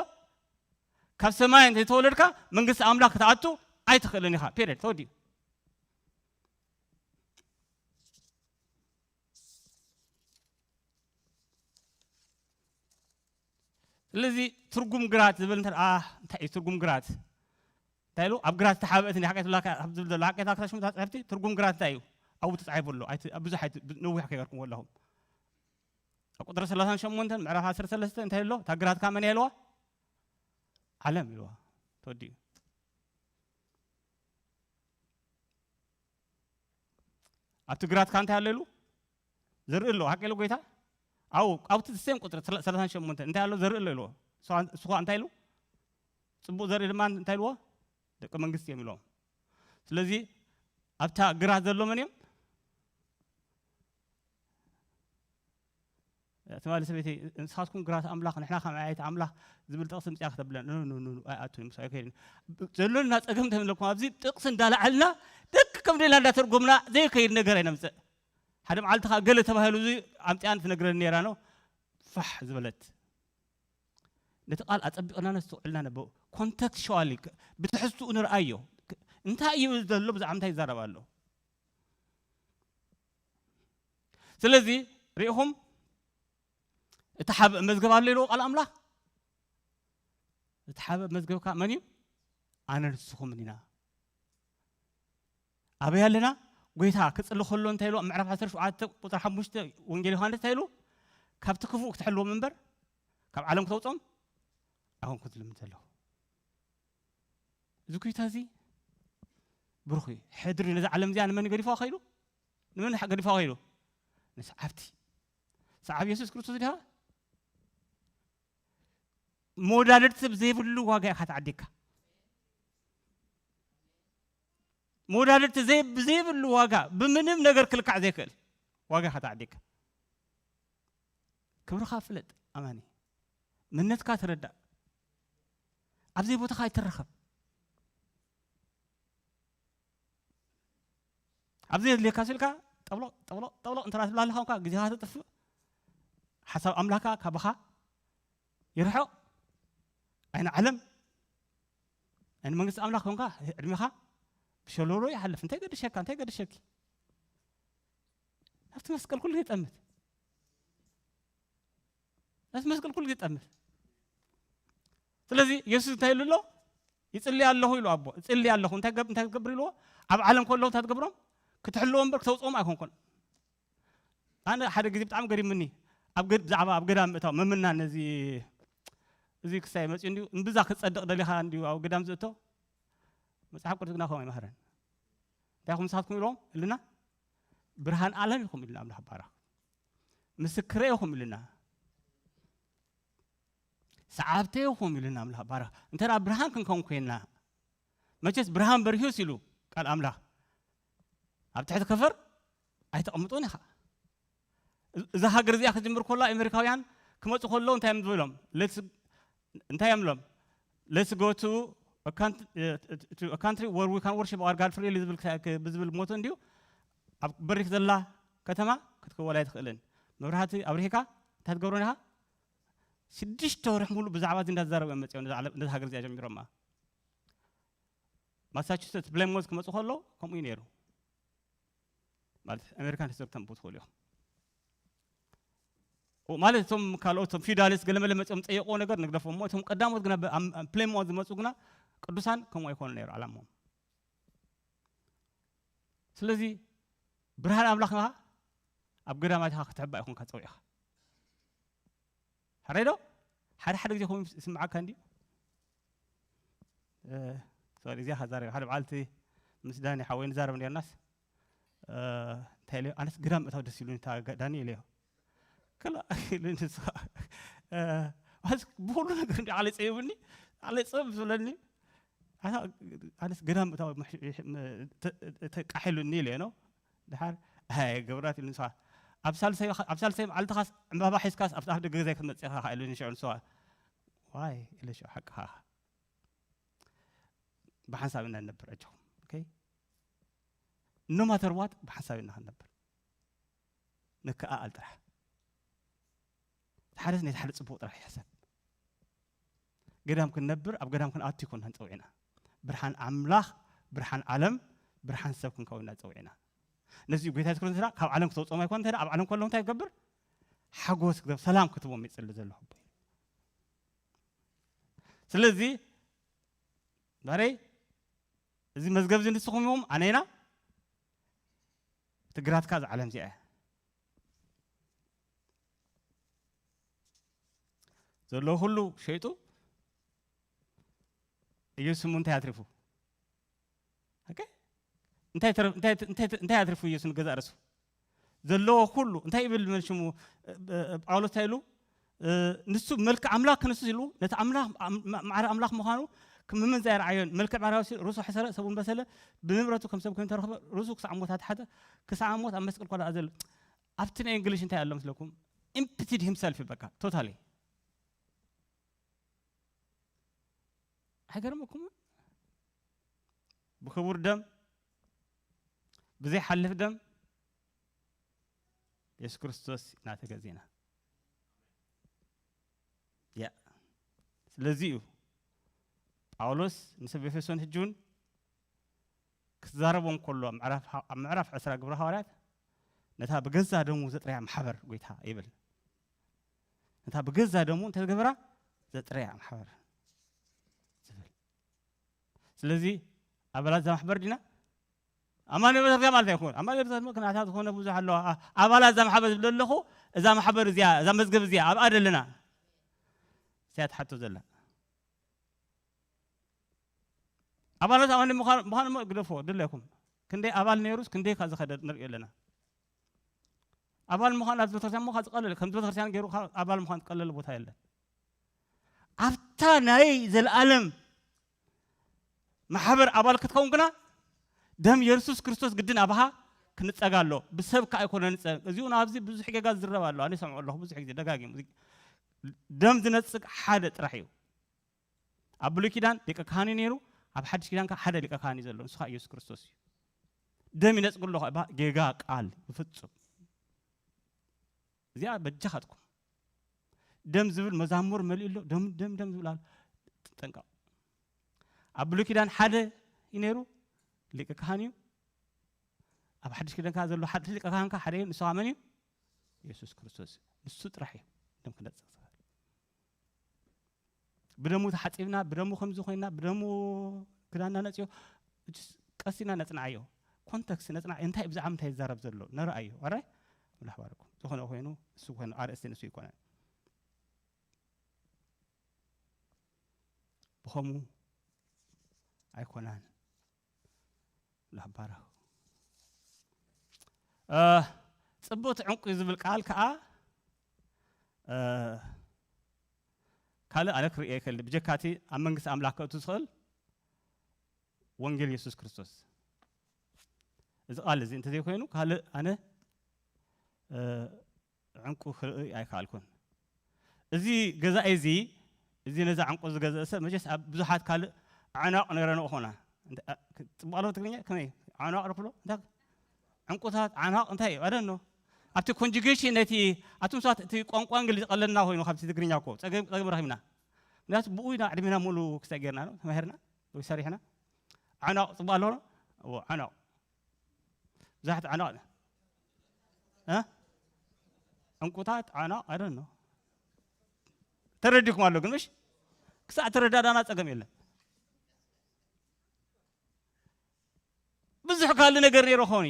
ካብ ሰማይ እንተይተወለድካ መንግስቲ ኣምላኽ ክትኣቱ ኣይትኽእልን ኢኻ። ፔሬድ። ተወዲኡ። ስለዚ ትርጉም ግራት ዝብል እንተ ደኣ እንታይ እዩ ትርጉም ግራት? እንታይ ኢሉ? ኣብ ግራት ዝተሓብአት እንዲ ሓቀት ብላካ ኣብ ዝብል ዘሎ ሓቀት ኣክታ ሽምታ ጽሕፍቲ ትርጉም ግራት እንታይ እዩ? ኣብኡ ተጻሒፉ ኣሎ። ኣይቲ- ኣብ ብዙሕ ኣይቲ- ነዊሕ ከይበርኩም ወለኹም። ኣብ ቁጥሪ ሰላሳን ሸሞንተን ምዕራፍ ዓሰርተ ሰለስተ እንታይ ኣሎ? እታ ግራትካ መን እያ ኢልዋ? ዓለም ኢልዋ። ተወዲኡ። ኣብቲ ግራትካ እንታይ ኣሎ ኢሉ? ዘርኢ ኣሎ። ሓቂ ኢሉ ጎይታ? ኣው ኣብቲ ሴም ቁጥሪ ሰላ- ሰላሳን ሸሞንተን እንታይ ኣሎ? ዘርኢ ኣሎ ኢልዎ። እሱ እሱ እንታይ ኢሉ? ጽቡቕ ዘርኢ ድማ እንታይ ኢልዎ? ደቂ መንግስቲ እዮም ኢልዎም። ስለዚ ኣብታ ግራት ዘሎ መን እዮም? ትማሊ ሰበይቲ ንስኻትኩም ግራት ኣምላኽ ንሕና ከም ዓያይቲ ኣምላኽ ዝብል ጥቕሲ ምጽኣ ክተብለን ኑ ኑ ኑ ኣይኣቱን ምስ ኣይከይድን። ዘሎና ጸገም እንተለኩም ኣብዚ ጥቕሲ እንዳለዓልና ደቂ ከም ደልና እንዳተርጎምና ዘይከይድ ነገር ኣይነምጽእ። ሓደ መዓልቲ ኸዓ ገለ ተባሂሉ እዚ ኣምጽኣን ትነግረኒ ነይራ ነው። ፋሕ ዝበለት ነቲ ቃል ኣጸቢቕና ነስተውዕልና ነበው። ኮንተክስቹዋሊ ብትሕዝትኡ ንርኣዮ። እንታይ እዩ ዘሎ? ብዛዕባ እንታይ ይዛረብ ኣሎ? ስለዚ ርኢኹም እቲ ሓበ መዝገብ ኣሎ ኢልዎ ቃል ኣምላኽ። እቲ ሓበ መዝገብ ከኣ መን እዩ? ኣነ ንስኹምን ኢና። ኣበይ ኣለና? ጎይታ ክጽሊ ከሎ እንታይ ኢሉ? ኣብ ምዕራፍ ዓሰርተ ሸውዓተ ቁጽሪ ሓሙሽተ ወንጌል ዮሃንስ እንታይ ኢሉ? ካብቲ ክፉእ ክትሕልዎም እምበር ካብ ዓለም ክተውጾም ኣይኮንኩን ዝልምን ዘለኹ። እዚ ጎይታ እዚ ብሩኽ እዩ። ሕድሪ ነዛ ዓለም እዚኣ ንመን ገዲፋ ከይዱ? ንመን ገዲፋ ከይዱ? ንሰዓብቲ። ሰዓብ የሱስ ክርስቶስ ዲኻ? መወዳድርቲ ብዘይብሉ ዋጋ ኢኻ ተዓዲግካ። መወዳድርቲ ዘይ- ብዘይብሉ ዋጋ፣ ብምንም ነገር ክልካዕ ዘይክእል ዋጋ ኢኻ ተዓዲግካ። ክብርኻ ፍለጥ ኣማኒ። መንነትካ ተረዳእ። ኣብ ዘይቦታኻ ኣይትረኸብ። ኣብ ዘየድልየካ ስልካ ጠብሎቕ ጠብሎቕ ጠብሎቕ እንተ ትብላ ኣለኻ እኳ ግዜኻ ተጥፍእ። ሓሳብ ኣምላኽካ ካባኻ ይርሕቕ። ኣይን ዓለም ኣይን መንግስቲ ኣምላኽ ኮንካ ዕድሜኻ ብሸሎሎ ይሓልፍ። እንታይ ገድሸካ? እንታይ ገድሸኪ? ናብቲ መስቀል ኩሉ ይጠምት። ናብቲ መስቀል ኩሉ ይጠምት። ስለዚ የሱስ እንታይ ኢሉ ኣሎ? ይጽሊ ኣለኹ ኢሉ ኣቦ። ይጽሊ ኣለኹ። እንታይ ገብ- እንታይ ትገብር ኢልዎ? ኣብ ዓለም ከለዉ እንታይ ትገብሮም? ክትሕልዎም እምበር ክተውጽኦም ኣይኮንኩን። ኣነ ሓደ ግዜ ብጣዕሚ ገሪምኒ። ኣብ ገድ- ብዛዕባ ኣብ ገዳም ምእታው ምምናን ነዚ እዚ ክሳይ መጽኡ እንዲዩ እምብዛ ክጸድቕ ደሊኻ እንዲዩ ኣብ ገዳም ዝእቶ መጽሓፍ ቅዱስ ግና ከምኡ ኣይመሃረን። እንታይ ኢኹም ንስኻትኩም ኢልዎም ኢልና? ብርሃን ዓለም ኢኹም ኢልና ኣምላኽ ባረኽ። ምስክረ ኢኹም ኢልና። ሰዓብተ ኢኹም ኢልና ኣምላኽ ባረኽ። እንተ ደኣ ብርሃን ክንከውን ኮይንና መቸስ ብርሃን በርሂስ ኢሉ ቃል ኣምላኽ ኣብ ትሕቲ ከፈር ኣይተቐምጦን ኢኻ። እዛ ሃገር እዚኣ ክጅምር ከሎ ኣሜሪካውያን ክመፁ ከለዉ እንታይ እዮም ዝብሎም? Let's- እንታይ እዮም ብሎም? Let's go to a country, uh, to a country where we can worship our God freely ዝብል ክሳ- ክ- ብዝብል ሞቶ እንዲዩ ኣብ በሪክ ዘላ ከተማ ክትከወል ኣይትኽእልን። መብራህቲ ኣብሪሂካ እንታይ ትገብሮን ኢኻ? ሽዱሽተ ወርሒ ሙሉ ብዛዕባ እዚ እንዳተዛረቡ እዮም መፅኦም። ነዛ ዓለም- ነዛ ሃገር እዚኣ ጀሚሮማ። ማሳቹሴትስ ብላይሞዝ ክመፁ ከለዉ ከምኡ እዩ ነይሩ። ማለት ኣሜሪካን ሂስቶሪ ተንብቡ ትኽእሉ ኢኹም። ማለት እቶም ካልኦት እቶም ፊውዳሊስት ገለመለ መፅኦም ፀየቕዎ ነገር ንግደፎ እሞ እቶም ቀዳሞት ግና ብ- ኣም- ኣም- ፕሌሞ ዝመፁ ግና ቅዱሳን ከምኡ ኣይኮኑ ነይሩ ዓላማኦም። ስለዚ ብርሃን ኣምላኽ ኸዓ ኣብ ገዳማት ኢኻ ክትሕባእ ኢኹም ከፀውዒኻ። ሕራይ ዶ? ሓደ ሓደ ግዜ ከምኡ ይስምዓካ እንድዩ። እ፣ ሶሪ፣ እዚኣ ከዛረብ ሓደ በዓልቲ ምስ ዳኒ ሓወይ ንዛረብ ነርናስ፣ እ፣ እንታይ ኢለዮ? ኣነስ ግዳም እታው ደስ ኢሉኒ እታ ጋ- ዳኒ ኢለዮ። ክላ ኢሉኒ ንሱ ኸዓ፣ እ፣ ማለት ብኹሉ ነገር እንዲ ዓለ ፀዩብኒ፣ ዓለ ፀብ ዝብለኒ። ኣታ ኣነስ ገዳም እታው ምሕ- ምሕ- ም- ተ- ተቃሒሉኒ ኢለዮ ነው። ድሓር ኣይ ገብራት ኢሉ ንስኻ ኣብ ሳልሳይ ኣብ ሳልሳይ መዓልትኻስ ዕምባባ ሒዝካስ ኣብቲ ኣፍ ደገ ገዛይ ክትመፅእ ኢኻ ኢሉኒ ሽዑ ንስኻ። ዋይ ኢለ ሽዑ ሓቅኻ። ብሓንሳብ ኢና ንነብር ኣጆኹም። ኦኬ፣ ኖ ማተር ዋት ብሓንሳብ ኢና ክንነብር። ንከኣኣል ጥራሕ። እቲ ሓደስ ነቲ ሓደ ጽቡቕ ጥራሕ ይሕሰብ። ገዳም ክንነብር ኣብ ገዳም ክንኣቱ ይኮንና ጸውዒና። ብርሃን ኣምላኽ፣ ብርሃን ዓለም፣ ብርሃን ሰብ ክንከውን ኢና ጸውዒና። ነዚ ጎይታ የሱስ ክርስቶስ ካብ ዓለም ክተውጽኦም ኣይኮን እንተ ኣብ ዓለም ከለዉ እንታይ ክገብር? ሓጎስ ክገብር፣ ሰላም ክትቦም ይጽሊ ዘሎ ሕቦ። ስለዚ ዛሬ እዚ መዝገብ እዚ ንስኹም እዮም ኣነና እቲ ግራትካ እዛ ዓለም እዚኣ እያ። ዘለዎ ኩሉ ሸይጡ ኢየሱስ እሞ እንታይ ኣትሪፉ? ኦኬ? እንታይ ተረ- እንታይ እንታይ እንታይ ኣትሪፉ ኢየሱስ ንገዛእ ርእሱ? ዘለዎ ኩሉ እንታይ ይብል መን ሽሙ? እ፣ እ፣ ጳውሎስ እንታይ ኢሉ? እ፣ ንሱ መልክዕ ኣምላኽ ክንሱ ኢሉ ነቲ ኣምላኽ ኣም- ማ- ማዕረ ኣምላኽ ምዃኑ ክምምን ዘየርዓዮን መልክዕ ባሕርያዊ ሲ- ርእሱ ሕሰረ ሰቡን በሰለ ብንብረቱ ከም ሰብ ኮይኑ ተረኽበ ርእሱ ክሳዕ ሞት ኣትሓተ ክሳዕ ሞት ኣብ መስቀል ኮላ ኣዘለ ኣብቲ ናይ እንግሊሽ እንታይ ኣሎ መስለኩም? ኢምፕቲድ ሂምሰልፍ በቃ ቶታሊ። ኣይገርመኩምን? ብክቡር ደም፣ ብዘይሓልፍ ደም የሱስ ክርስቶስ ኢና ተገዚእና። ያ ስለዚ እዩ ጳውሎስ ንሰብ ኤፌሶን ሕጂ እውን ክዛረቦም ከሎ ኣብ ምዕራፍ ሓ- ኣብ ምዕራፍ ዕስራ ግብረ ሃዋርያት ነታ ብገዛ ደሙ ዘጥረያ ማሕበር ጎይታ ይብል። ነታ ብገዛ ደሙ እንተዝገበራ ዘጥረያ ማሕበር ዝብል። ስለዚ ኣባላት እዛ ማሕበር ዲና? ኣማኑኤል ቤተክርስትያን ማለት ኣይኮን። ኣማኑኤል ቤተክርስትያን ምክንያታት ዝኾነ ብዙሕ ኣለዋ። ኣ- ኣባላት እዛ ማሕበር ዝብል ኣለኹ፣ እዛ ማሕበር እዚኣ፣ እዛ መዝገብ እዚኣ ኣብኣ ደለና። እዚኣ ትሓቶ ዘላ። ኣባላት ኣማኒ ምዃን ምዃን እሞ ግደፎ ድለኩም። ክንደይ ኣባል ነይሩስ ክንደይ ካብ ዝኸደ ንሪኦ ኣለና። ኣባል ምዃን ኣብዚ ቤተክርስትያን ምዃን ዝቀለለ ከም ቤተክርስትያን ገይሩ ካብ ኣባል ምዃን ዝቀለለ ቦታ የለን። ኣብታ ናይ ዘለኣለም ማሕበር ኣባል ክትከውን ግና ደም የሱስ ክርስቶስ ግድን ኣባኻ ክንጸግ ኣሎ። ብሰብ ከኣ ኣይኮነ ንጸግ። እዚኡ ናብዚ ብዙሕ ጌጋ ዝዝረብ ኣሎ። ኣነ ይሰምዖ ኣለኹ ብዙሕ ግዜ ደጋጊሙ። ደም ዝነጽግ ሓደ ጥራሕ እዩ። ኣብ ብሉይ ኪዳን ሊቀ ካህን እዩ ነይሩ፣ ኣብ ሓድሽ ኪዳን ከኣ ሓደ ሊቀ ካህን እዩ ዘሎ፣ ንሱ ከኣ ኢየሱስ ክርስቶስ እዩ። ደም ይነጽግ ኣሎ ከኣ ጌጋ ቃል ብፍጹም። እዚኣ በጃኻትኩም። ደም ዝብል መዛሙር መሊኡ ኣሎ፣ ደም ደም ደም ዝብል ኣሎ። ጥንቃቕ። ኣብ ብሉይ ኪዳን ሓደ እዩ ነይሩ፣ ሊቀ ካህን እዩ። ኣብ ሓድሽ ኪዳን ከኣ ዘሎ ሓደ ሊቀ ካህን ከኣ ሓደ እዩ፣ ንሱ ከኣ መን እዩ? ኢየሱስ ክርስቶስ። ንሱ ጥራሕ እዩ ደም ክነጽግ ዝኽእል። ብደሙ ተሓጺብና፣ ብደሙ ከምዚ ኮይና፣ ብደሙ ክዳንና ነጽዮ። እጅስ ቀስ ኢልና ነጽንዓዮ። ኮንተክስት ነጽንዓዮ። እንታይ ብዛዕባ እንታይ ይዛረብ ዘሎ? ነርኣዮ። ኣራይ? ኣምላኽ ባርኩም። ዝኾነ ኮይኑ፣ እሱ ኮይኑ፣ ኣርእስቲ ንሱ ይኮነ። ብኸምኡ ኣይኮናን። ኣምላኽ ባረኽ። እ፣ ጽብቕቲ ዕንቁ ዝብል ቃል ከኣ፣ እ፣ ካልእ ኣነ ክርእዮ ይክእል። ብጀካቲ ኣብ መንግስቲ ኣምላኽ ከእቱ ዝኽእል ወንጌል የሱስ ክርስቶስ። እዚ ቃል እዚ እንተዘይኮይኑ ካልእ ኣነ፣ እ፣ ዕንቁ ክርኢ ኣይከኣልኩን። እዚ ገዛኢ እዚ፣ እዚ ነዛ ዕንቁ ዝገዝአ ሰብ መቸስ ኣብ ብዙሓት ካልእ ኣዕናቕ ነረን ኾና። እንተ-፣ ኣ-፣ ክ-፣ ጽቡቕ ኣለዎ ትግርኛ? ከመይ? ኣዕናቕ ንብሎ? እንታይ? ዕንቁታት፣ ኣዕናቕ እንታይ እዩ? I don't know። ኣብቲ ኮንጁጌሽን ነቲ፣ ኣቱም ሰባት እቲ ቋንቋ እንግሊዝ ቀለልና ኮይኑ ካብቲ ትግርኛ እኮ ጸገም፣ ጸገም ረኺብና። ምክንያቱ ብኡ ኢና ዕድሜና ሙሉ ክሳብ ጌርና ነው ተማሂርና ወይ ሰሪሕና። ኣዕናቕ ጽቡቕ ኣለዎ? እዎ፣ ኣዕናቕ። ብዙሓት ኣዕናቕ። እ? ዕንቁታት ዓና ኣደኖ ተረዲኩም ኣሎ ግን ምሽ ክሳዕ ተረዳዳና ጸገም የለን። ብዙሕ ካልእ ነገር ነይሩ ኾኒ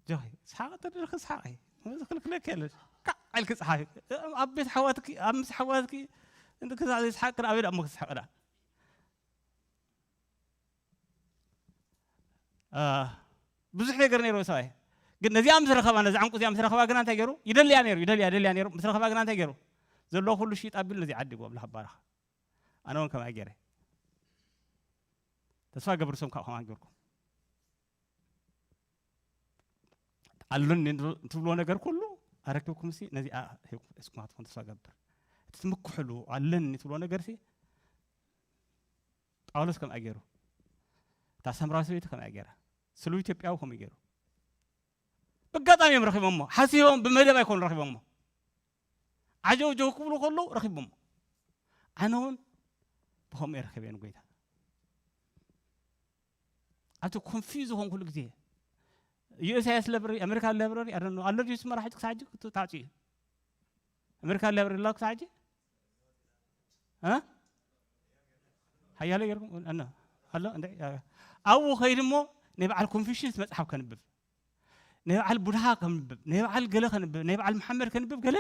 ጆይ ስሓቕ ተደርክ ስሓቕ ዝኽልክለክ የለን። ካዕ ኢልክ ጸሓፊ ኣብ ቤት ሓዋትኪ ኣብ ምስ ሓዋትኪ እንዲ ክሳዕ ዘይስሓቅ ግን ኣበይ ደኣ እሞ ክስሕቕ ደኣ ብዙሕ ነገር ነይሩ ሰብኣይ። ግን ነዚኣ ምስ ረኸባ ነዚ ዕንቁ እዚኣ ምስ ረኸባ ግና እንታይ ገይሩ? ይደልያ ነይሩ ይደልያ ይደልያ ነይሩ ምስ ረኸባ ግና እንታይ ገይሩ? ዘለዎ ኩሉ ሽጥ ኣቢሉ ነዚ ዓዲ ይጎብላ ባራኻ። ኣነ እውን ከምኣ ገይረ። ተስፋ ገብር ሰም ካብ ከማን ገርኩም ኣሎኒ ትብልዎ ነገር ኩሉ ኣረክብኩም ሲ ነዚኣ ሂብኩም እስኩም ኣትኹም ተስፋ ገብር። እቲ ትምክሕሉ ኣለኒ ትብልዎ ነገር ሲ ጳውሎስ ከምኣ ገይሩ፣ እታ ሰምራዊ ሰበይቲ ከምኣ ገይራ፣ ስሉ ኢትዮጵያዊ ከምኡ ገይሩ። ብጋጣሚ እዮም ረኺቦሞ፣ ሓሲቦም ብመደብ ኣይኮኑ ረኺቦሞ። ዓጀው ጀው ክብሉ ከለዉ ረኺቦሞ። ኣነ እውን ብኸምኡ እየ ረኺበ ንጎይታ። ኣብቲ ኮንፊዝ ዝኾንኩሉ ግዜ ዩኤስኣይኤስ ለብረሪ ኣሜሪካ ለብረሪ ኣደኖ ኣሎ ድዩ ስመራ ሕጂ ክሳብ ሕጂ ታዕፂ እዩ ኣሜሪካ ለብረሪ ኣሎ ክሳብ ሕጂ ሓያለ ገርኩም ኣሎ እንደ ኣብኡ ኸይድ እሞ ናይ በዓል ኮንፊሽንስ መፅሓፍ ከንብብ ናይ በዓል ቡድሃ ከንብብ ናይ በዓል ገለ ከንብብ ናይ በዓል መሓመድ ከንብብ ገለ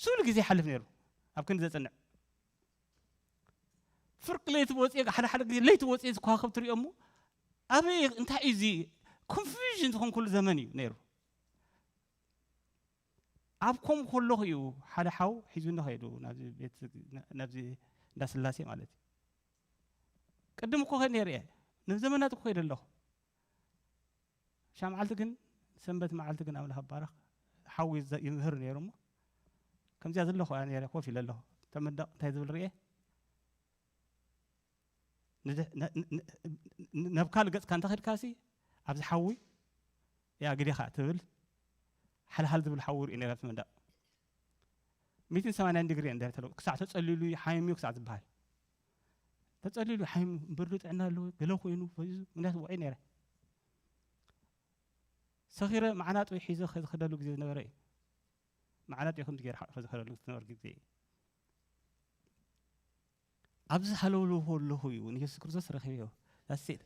ስሉ ግዜ ይሓልፍ ነይሩ ኣብ ክንዲ ዘፅንዕ ፍርቂ ለይቲ ወፅኤ ሓደ ሓደ ግዜ ለይቲ ወፅኤ ዝከዋኸብ ትሪኦ እሞ ኣበይ እንታይ እዩ እዚ ኮንፊዥን ዝኾንኩሉ ዘመን እዩ ነይሩ። ኣብ ከም ከለኹ እዩ ሓደ ሓው ሒዙኒ ኸይዱ ናብዚ ቤት ናብዚ እንዳስላሴ ማለት እዩ። ቅድም እኮ ኸይድ ነይረ እየ ንዘመናት እኮ ኸይደ ኣለኹ። ሻ መዓልቲ ግን ሰንበት መዓልቲ ግን ኣምላኽ ባረኽ ሓዊ ይምህር ነይሩ እሞ ከምዚኣ ዘለኹ እያ ነይረ ኮፍ ኢለ ኣለኹ። ተመንደቕ እንታይ ዝብል ርኤ ናብ ካልእ ገጽካ እንተኸድካሲ ኣብዚ ሓዊ ያ ግዴኻ ትብል ሓልሃል ዝብል ሓዊ ርኢ ነይራ ትመንደቕ ሚትን ሰማንያን ዲግሪ እንደ ተለው ክሳዕ ተጸሊሉ ሓይምዩ ክሳዕ ዝበሃል ተጸሊሉ ሓይምዩ ብርዱ ጥዕና ኣለዎ ገለ ኮይኑ ፈዚዙ ምክንያቱ ውዑይ ነይረ ሰኺረ መዓናጡ ሒዘ ዝኸደሉ ግዜ ዝነበረ እዩ። መዓናጡ ይኹን ገይረ ዝኸደሉ ዝነበረ ግዜ እዩ። ኣብዚ ሃለውለው ከለኹ እዩ ንየሱስ ክርስቶስ ረኺበዮ። ዳሴት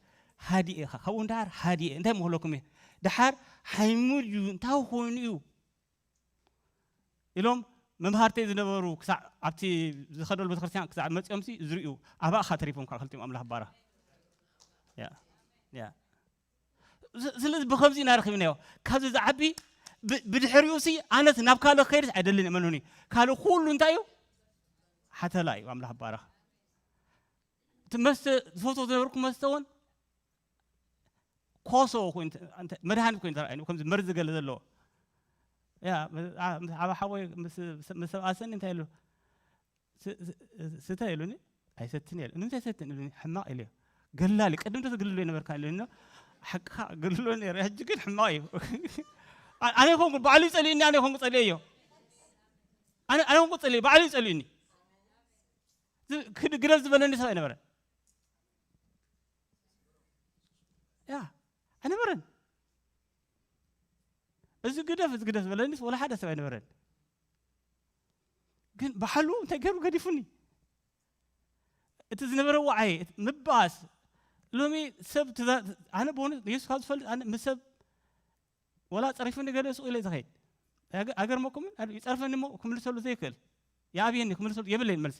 ሃዲኤ ኢኻ ካብኡ እንዳር ሃዲኤ እንታይ ምክለኩም እየ ድሓር ሓይሙድ እዩ እንታይ ኮይኑ እዩ ኢሎም መምሃርተይ ዝነበሩ ክሳዕ ኣብቲ ዝኸደሉ ቤተክርስትያን ክሳዕ መፂኦም ሲ ዝርእዩ ኣባእኻ ተሪፎም ካብ ክልቲኦም ኣምላኽ ባራ ስለዚ ብኸምዚ ኢና ረኺብናዮ። ካብዚ ዝዓቢ ብድሕሪኡ ሲ ኣነስ ናብ ካልእ ክኸይድስ ኣይደልን እመኑኒ። ካልእ ኩሉ እንታይ እዩ ሓተላ እዩ ኣምላኽ ባረኽ። እቲ መስተ ዝፈትዎ ዝነበርኩ መስተ እውን ኮሶ መድሃኒት ኮይኑ ተረኣይኒ ከምዚ መርዚ ገለ ዘለዎ ዓባ ሓወይ ምስ ሰብኣሰኒ እንታይ ኣሎ ስተ ኢሉኒ ኣይሰትን እየ ንምንታይ ሰትን ኢሉኒ ሕማቕ ኢሉ ገላሊ ቅድም ዶ ትግልሎ ይነበርካ ኢሉኒ ሓቅኻ ግልሎ ነይረ ሕጂ ግን ሕማቕ እዩ ኣነ ይኮንኩ ባዕሉ ይጸልዩኒ ኣነ ይኮንኩ ጸልየዮ ኣነ ይኮንኩ ጸልየ ባዕሉ ይጸልዩኒ ግደፍ ዝበለኒ ሰብ ኣይነበረን ያ ኣይነበረን እዚ ግደፍ እዚ ግደፍ ዝበለኒስ ወላ ሓደ ሰብ ኣይነበረን ግን ባሕሉ እንታይ ገይሩ ገዲፉኒ እቲ ዝነበረ ዋዓይ ምባስ ሎሚ ሰብ ኣነ በሆነ የሱስ ካብ ዝፈልጥ ኣነ ምስ ሰብ ወላ ጸሪፉኒ ገለ ሱቕ ኢለ ዝኸይድ ኣገርመኩምን ይጸርፈኒ እሞ ክምልሰሉ ዘይክእል ይኣብየኒ ክምልሰሉ የብለይን መልሲ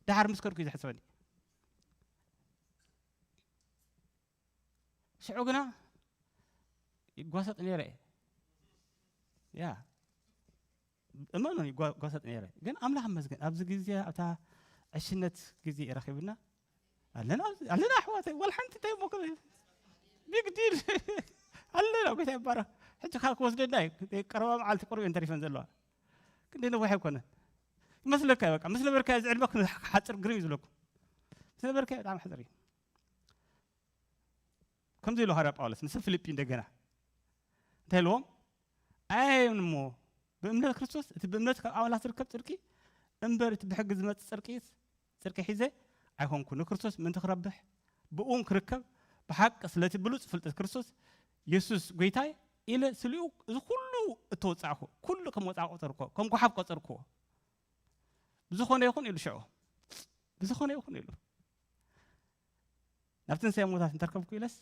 ደሓር ምስ ከድኩ እዩ ዘሕስበኒ ሽዑ ግና ይጓሰጥ ነይረ እየ ያ እመኑ ይጓሰጥ ነይረ ግን ኣምላኽ መስገን ኣብዚ ግዜ ኣብታ ዕሽነት ግዜ ረኺብና ኣለና ኣለና ኣሕዋተይ ወላ ሓንቲ እንታይ ሞ ቢግ ዲል ኣለና ጎይታ ይባረክ ሕጂ ካብ ክወስደና እዩ ቀረባ መዓልቲ ቁሩብ እየን ተሪፈን ዘለዋ ክንደ ነዊሕ ኣይኮነን ይመስለካ በቃ ምስ ነበርካ እዚ ዕድመ ክሓፅር ግርም እዩ ዝብለኩም ምስ ነበርካ ብጣዕሚ ሕፅር እዩ ከምዚ ኢሉ ሃርያ ጳውሎስ ንሰብ ፊልጲ እንደገና እንታይ ኢልዎም ኣየን እሞ ብእምነት ክርስቶስ እቲ ብእምነት ካብ ኣምላኽ ዝርከብ ጽድቂ እምበር እቲ ብሕጊ ዝመጽእ ጽድቂ ጽድቂ ሒዘ ኣይኮንኩ ንክርስቶስ ምእንቲ ክረብሕ ብእውን ክርከብ ብሓቂ ስለቲ ብሉጽ ፍልጠት ክርስቶስ የሱስ ጎይታይ ኢለ ስሊኡ እዚ ኩሉ እተወጻእኩ፣ ኩሉ ከም ወጻእ ቆጸርኩዎ፣ ከም ጓሓፍ ቆጸርኩዎ። ብዝኾነ ይኹን ኢሉ ሽዑ፣ ብዝኾነ ይኹን ኢሉ። ናብ ትንሳኤ ሙታት እንተርከብኩ ኢለስ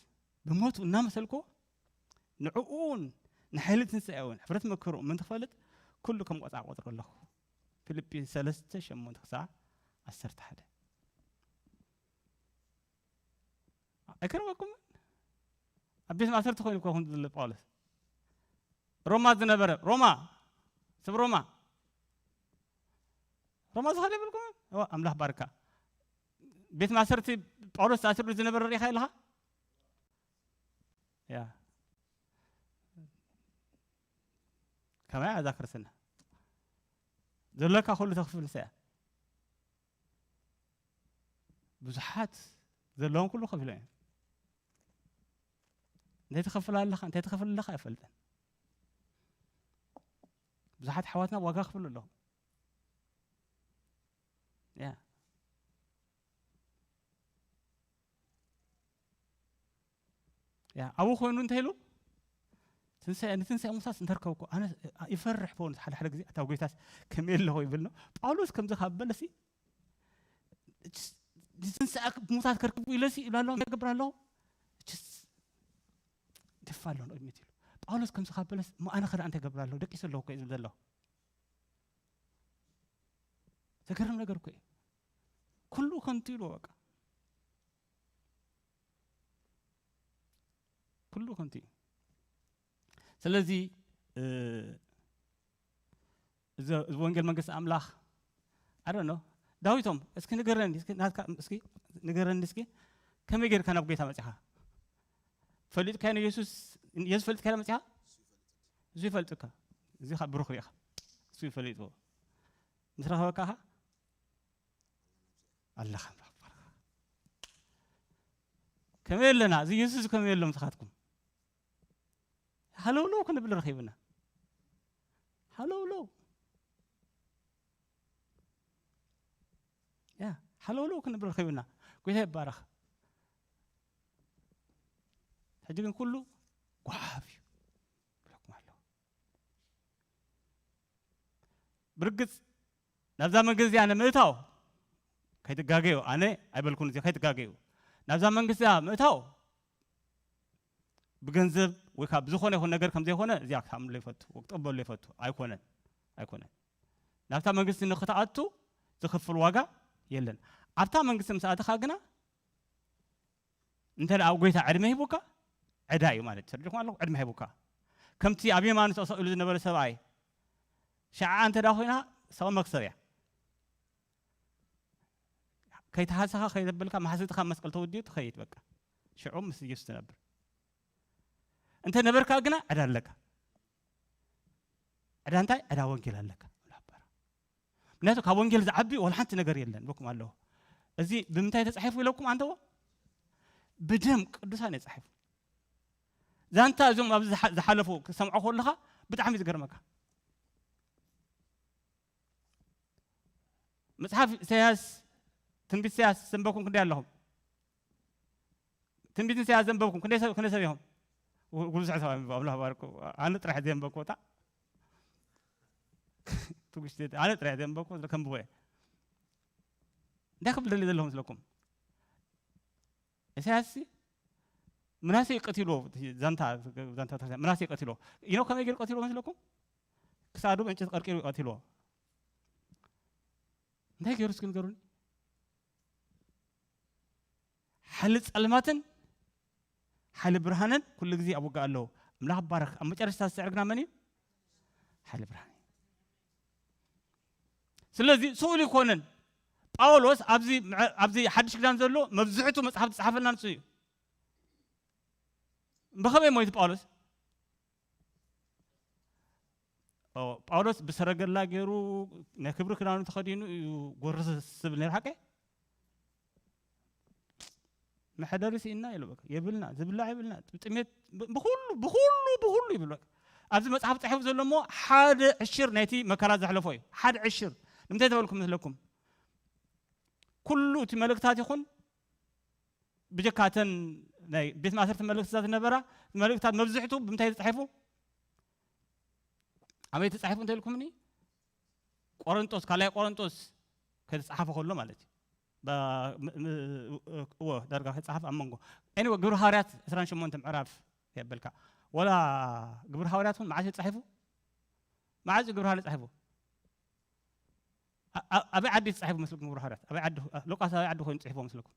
ብሞቱ እናመሰልኩዎ፣ ንዕኡን ንሓይሊ ትንሳኤውን ሕፍረት መከሩ ምእንቲ ክፈልጥ ኩሉ ከም ቆጻ ቆጽሮ ኣለኹ። ፊልጲ ሰለስተ ሸሞንተ ክሳዕ ዓሰርተ ሓደ። ኣይከረበኩምን? ኣብ ቤት ማእሰርቲ ኮይኑ እኮ ኹን ዝብል ጳውሎስ። ሮማ ዝነበረ፣ ሮማ፣ ሰብ ሮማ። ሮማ ዝኸደ ይብልኩምን? እዋ፣ ኣምላኽ ባርካ። ቤት ማእሰርቲ ጳውሎስ ተኣሲሩ ዝነበረ ርኢኻ ኣለኻ? ያ። ከማይ ኣዛ ክርስትና። ዘለካ ኩሉ ተኽፍል ንሳ እያ። ብዙሓት ዘለዎም ኩሉ ከፊሎም እዮም። እንታይ ትኸፍል ኣለኻ፣ እንታይ ትኸፍል ኣለኻ ኣይፈልጥን። ብዙሓት ኣሕዋትና ዋጋ ክፍሉ ኣለኹም። ያ። ያ፣ ኣብኡ ኮይኑ እንታይ ኢሉ? ትንሳኤ፣ ንትንሳኤ ሙታንስ እንተርከብኩ፣ ኣነ ይፈርሕ ብእውነት ሓደ ሓደ ግዜ፣ ኣታ ጎይታስ ከመይ ኣለኹ ይብል ነው። ጳውሎስ ከምዚ ካብ በለሲ፣ እችስ፣ ንትንሳኤ ሙታት ከርክቡ ኢለሲ ይብላ ኣለኹ፣ እንታይ ይገብር ኣለኹ? እችስ፣ ደፋ ኣለኹ ንቕድሚት ኢሉ። ጳውሎስ ከምዚ ካብ በለስ፣ እሞ ኣነ ኸ ደኣ እንታይ ይገብር ኣለኹ? ደቂሰ ኣለኹ እኮ እዩ ዝብል ዘሎ። ዘገርም ነገር እኮ እዩ። ኩሉ ከንቱ ኢሉ በቃ። ኩሉ ከንቱ እዩ። ስለዚ፣ እ፣ እዚ፣ እዚ ወንጌል መንግስቲ ኣምላኽ፣ I don't know። ዳዊቶም፣ እስኪ ንገረኒ፣ እስኪ ናትካ፣ እስኪ ንገረኒ እስኪ፣ ከመይ ጌርካ ናብ ጌታ መጺኻ? ፈሊጥካዮ ንየሱስ፣ የሱስ ፈሊጥካዮ መጺኻ? እሱ ይፈልጥካ። እዚ ኸኣ ብሩኽ ኢኻ። እሱ ይፈልጥዎ። ምስ ረኸበካ ኸኣ ኣለኻ እምበር። ከመይ ኣለና? እዚ የሱስ ከመይ ኣሎ ምሳኻትኩም? ሃለውለው ክንብል ረኺብና። ሃለውለው። ያ፣ ሃለውለው ክንብል ረኺብና። ጎይታ ይባረኽ። ሕጂ ግን ኩሉ ጓሓፍ እዩ። ብለኩም ኣለኹ። ብርግጽ ናብዛ መንግስቲ እዚኣ ንምእታው ከይትጋገዩ፣ ኣነ ኣይበልኩን፣ እዚ ከይትጋገዩ። ናብዛ መንግስቲ እዚኣ ምእታው ብገንዘብ ወይ ካብ ዝኾነ ይኹን ነገር ከም ዘይኮነ እዚኣ ክኣምነሉ ይፈቱ፣ ክቕበሉ ይፈቱ። ኣይኮነን፣ ኣይኮነን። ናብታ መንግስቲ ንክትኣቱ ዝኽፍል ዋጋ የለን። ኣብታ መንግስቲ ምስ ኣተኻ ግና እንተ ደኣ ኣብ ጎይታ ዕድመ ሂቡካ፣ ዕዳ እዩ ማለት። ተረዲእኩም ኣለኹም? ዕድመ ሂቡካ። ከምቲ ኣብ የማኑ ተሰቒሉ ዝነበረ ሰብኣይ፣ ሸዓ እንተ ደኣ ኮይና፣ ሰው መክሰብ እያ። ከይተሃሰኻ፣ ከይዘበልካ፣ ማሕስድካ መስቀል ተወዲኡ ትኸይድ በቃ። ሽዑ ምስ ኢየሱስ ትነብር። እንተ ነበርካ ግና፣ ዕዳ ኣለካ። ዕዳ እንታይ? ዕዳ ወንጌል ኣለካ። ምክንያቱ ካብ ወንጌል ዝዓቢ ወላ ሓንቲ ነገር የለን። በኩም ኣለዎ። እዚ ብምንታይ ተጻሒፉ ኢለኩም ኣንተዎ? ብደም ቅዱሳን እዩ ተጻሒፉ። ዛንታ እዞም ኣብዚ ዝሓ-፣ ዝሓለፉ ክሰምዖ ከለኻ ብጣዕሚ ዝገርመካ። መጽሓፍ ኢሳያስ፣ ትንቢት ኢሳያስ ዘንበብኩም ክንደይ ኣለኹም? ትንቢት ኢሳያስ ዘንበብኩም ክንደይ ሰብ፣ ክንደይ ሰብ ኢኹም? ው-፣ ብዙሕ ሰብ ኣንብቡ፣ ኣምላኽ ባርኩ። ኣነ ጥራሕ ዘንበብኩ እታ ትጉሽቲ፣ ኣነ ጥራሕ ዘንበብኩ፣ ከንብቦ እየ። እንታይ ክብል ደልየ ዘለኹ መስለኩም? ኢሳያስ ሲ ምናሴ ቀቲሎ፣ ዛንታ፣ ዛንታ ምናሴ ቀቲሎ። ኢኖ ከመይ ገይሩ ቀቲሎ መስለኩም? ክሳዱ ብዕንጨይቲ ቀርቂሩ ቀቲሎ። እንታይ ገይሩ እስኪ ንገሩኒ? ሓይሊ ጸልማትን ሓይሊ ብርሃንን ኩሉ ግዜ ኣብ ውግእ ኣለዉ። ኣምላኽ ይባረክ። ኣብ መጨረሽታ ዝስዕር ግና መን እዩ? ሓይሊ ብርሃን እዩ። ስለዚ ስኡል ይኮነን። ጳውሎስ ኣብዚ ምዕ-፣ ኣብዚ ሓድሽ ኪዳን ዘሎ መብዝሕቱ መጽሓፍ ዝጸሓፈልና ንሱ እዩ። ብኸመይ ሞይቱ ጳውሎስ? ኦ፣ ጳውሎስ ብሰረገላ ገይሩ ናይ ክብሪ ክዳኑ ተኸዲኑ እዩ ጎርስ ዝብል ነይሩ፣ ሓቀይ? መሐደሪ ስኢና ኢሉ በቃ፣ የብልና፣ ዝብላዕ የብልና፣ ጥሜት ብ-፣ ብኹሉ፣ ብኹሉ፣ ብኹሉ ይብል በቃ። ኣብዚ መጽሓፍ ጻሒፉ ዘሎ እሞ ሓደ ዕሽር ናይቲ መከራ ዘሕለፎ እዩ። ሓደ ዕሽር። ንምንታይ ተበልኩም መስለኩም? ኩሉ እቲ መልእክታት ይኹን ብጀካ እተን ናይ ቤት ማእሰርቲ መልእክትታት ዝነበራ፣ መልእክታት መብዝሕቱ ብምንታይ ተጻሒፉ? ኣበይ ተጻሒፉ እንተልኩምኒ፣ ቆሮንጦስ፣ ካልኣይ ቆሮንጦስ ከተጻሓፈ ከሎ ማለት እዩ። ባ-፣ ም-፣ ም-፣ እዎ፣ ዳርጋ ከጻሓፍ ኣብ መንጎ። Anyway፣ ግብሪ ሃዋርያት ዕስራን ሸሞንተ ምዕራፍ የበልካ። ወላ ግብሪ ሃዋርያት እውን መዓስ እዩ ተጻሒፉ? መዓስ እዩ ግብሪ ሃዋርያት ተጻሒፉ? ኣ-፣ ኣ-፣ ኣበይ ዓዲ ተጻሒፉ መስለኩም ግብሪ ሃዋርያት? ኣበይ ዓዲ፣ ሉቃስ ኣበይ ዓዲ ኮይኑ ጽሒፍዎ መስለኩም?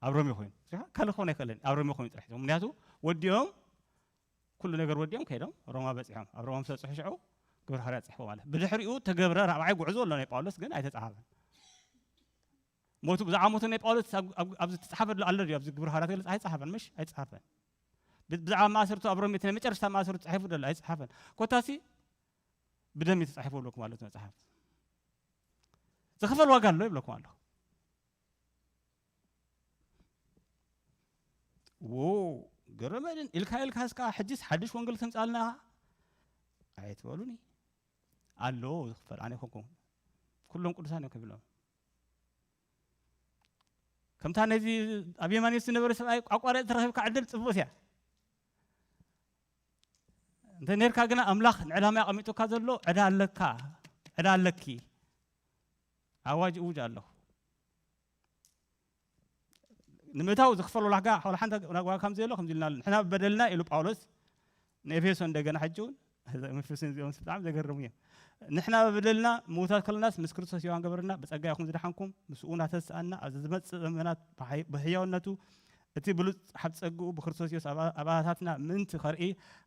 ኣብ ሮሜ ኮይኑ። ካልእ ክኾን ኣይክእልን። ኣብ ሮሜ ኮይኑ ጥራሕ። ምክንያቱ ወዲኦም፣ ኩሉ ነገር ወዲኦም ከይዶም ሮማ በጺሖም። ኣብ ሮማ ምስ በጽሑ ሽዑ ግብሪ ሃዋርያት ጽሕፎ ማለት። ብድሕሪኡ ተገብረ ራብዓይ ጉዕዞ ኣሎ ናይ ጳውሎስ፣ ግን ኣይተጻሓፈን። ሞቱ፣ ብዛዕባ ሞቱ ናይ ጳውሎስ ኣብ-፣ ኣብ-፣ ኣብዚ ተጻሓፈ ኣሎ ኣሎ ድዩ? ኣብዚ ግብሪ ሃዋርያት ገለ ኣይተጻሓፈን፣ ምሽ? ኣይተጻሓፈን። ብ-፣ ብዛዕባ ማእሰርቱ ኣብ ሮሜ እቲ ናይ መጨረሽታ ማእሰርቱ ተጻሒፉ ዘሎ ኣይተጻሓፈን። ኮታሲ ብደም እዩ ተጻሒፉ ኣለኩ ማለት መጽሓፍ። ዝኽፈል ዋጋ ኣሎ ይብለኩም ኣለኹ። ዎ፣ ገረመልን ኢልካ ኢልካ እስካ ሕጅስ ሓድሽ ወንጌል ተምጻልና ኣይትበሉኒ። ኣሎ ዝኽፈል፣ ኣነ ይኮንኩ። ኩሎም ቅዱሳን እዮም ከቢሎም። ከምታ ነዚ ኣብ የማኔስ ዝነበረ ሰብኣይ ኣቋራጭ ተረኺብካ ዕድል ጽቡቅ እያ። እንተ ኔርካ ግና ኣምላኽ ንዕላማ ኣቐሚጡካ ዘሎ ዕዳ ኣለካ፣ ዕዳ ኣለኪ። ኣዋጅ እውጅ ኣለኹ። ንምእታው ዝኽፈል ዋላ ዋጋ፣ ዋላ ሓንቲ ዋጋ ከም ዘየሎ ከምዚ ኢልና ኣሎ። ንሕና ብበደልና ኢሉ ጳውሎስ ንኤፌሶን እንደገና ሕጂ እውን፣ ኤፌሶን እዚኦም ብጣዕሚ ዘገርሙ እዮም። ንሕና ብበደልና ምዉታት ከለናስ ምስ ክርስቶስ ሕያዋን ገበረና፣ ብጸጋ ኢኹም ዝደሓንኩም፣ ምስኡ እናተስኣና ኣብዚ ዝመጽእ ዘመናት ብሓይ-፣ ብሕያውነቱ እቲ ብሉጽ ሓብ ጸግኡ ብክርስቶስ የሱስ ኣባ-፣ ኣባታትና ምእንቲ ኸርኢ